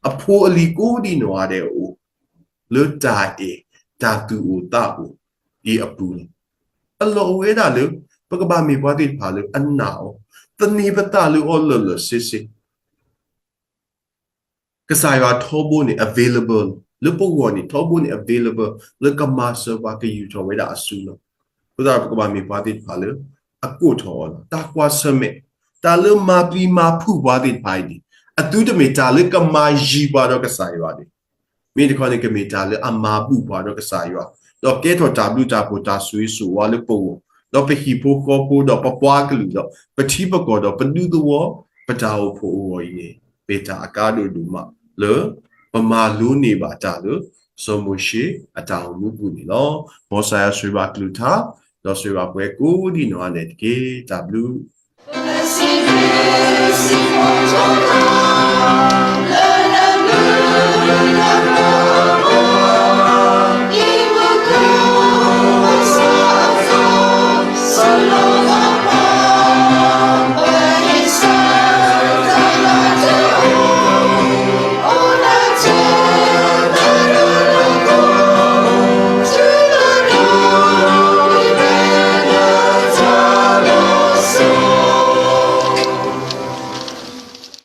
အဖိအလံၤကိးဒံးနီၢ်ဂၤဒဲးအအိၣ် လၢတၢ်အဲၣ်တၢ်သူၣ်အိၣ်သးအိၣ်အံၤအပူၤလီၤ. အလီၢ်အိၣ်ဝဲဒၣ်လၢ ပကဘၣ်မ့ၢ်ပှၤသ့ၣ်တဖၣ်လၢအနာ်အီၤ, သန့ၤပသးလၢအီၤလၢာ်လၢာ်ဆ့ဆ့ ကစၢ်ယွၤထီဘိန့ၣ် available လီၤ. လၢပဂီၢ်န့ၣ် ထီဘိန့ၣ် available လၢကမၤစၢၤပှၤကယူာ်ထီၣ်ဝဲဒၣ်အစုလီၤ. အဃိသတးဒီးပကဘၣ်မ့ၢ်ပှၤသ့ၣ်တဖၣ်လၢ အကိးထီၣ်အီၤလီၤ. တၢ်ကွၢ်ဆၢၣ်မဲာ်, တၢ်လၢမၤပျံၤမၤဖုးပှၤသ့ၣ်တဖၣ်အံၤန့ၣ် အသုတမ့ၢ်တၢ်လၢကမၤယံၤပှၤဒီးကစၢ်ယွၤန့ၣ် မ့ၢ်တခီန့ၣ် ကမ့ၢ်တၢ်လၢအမၤဘူၣ်ပှၤဒီးကစၢ်ယွၤ, ဒီးကဲထီၣ်တၢ်ဘျုးတၢ်ဖှိၣ်တၢ်ဆိၣ်ဂ့ၤဆိၣ်ဝါလၢပဂီၢ်, ဒီးပဟံၣ်ဖိဃီဖိဒီးပပှၤကလုာ်ဒီး ပထံပကီၢ်ဒီးပဒူသဝီ ပတၢ်အိၣ်ဖှိၣ်အဂီၢ်အံၤန့ၣ် မ့ၢ်တၢ်အကါဒိၣ်ဒိၣ်မးလၢ ပမၤလိန့ၢ်ဘၣ်တၢ်လၢ စီၤမိၤၡ့အတၢ်အိၣ်မူပူၤန့ၣ်လီၤ. မ်ကစၢ်ယွၤဆိၣ်ဂ့ၤဘၣ်အကလုၢ်ကထါ, ဒီးဆိၣ်ဂ့ၤဘၣ်ပှၤကိးဒံးနီၢ်ဂၤဒဲးတက့ၢ်. တၢ်ဘျုး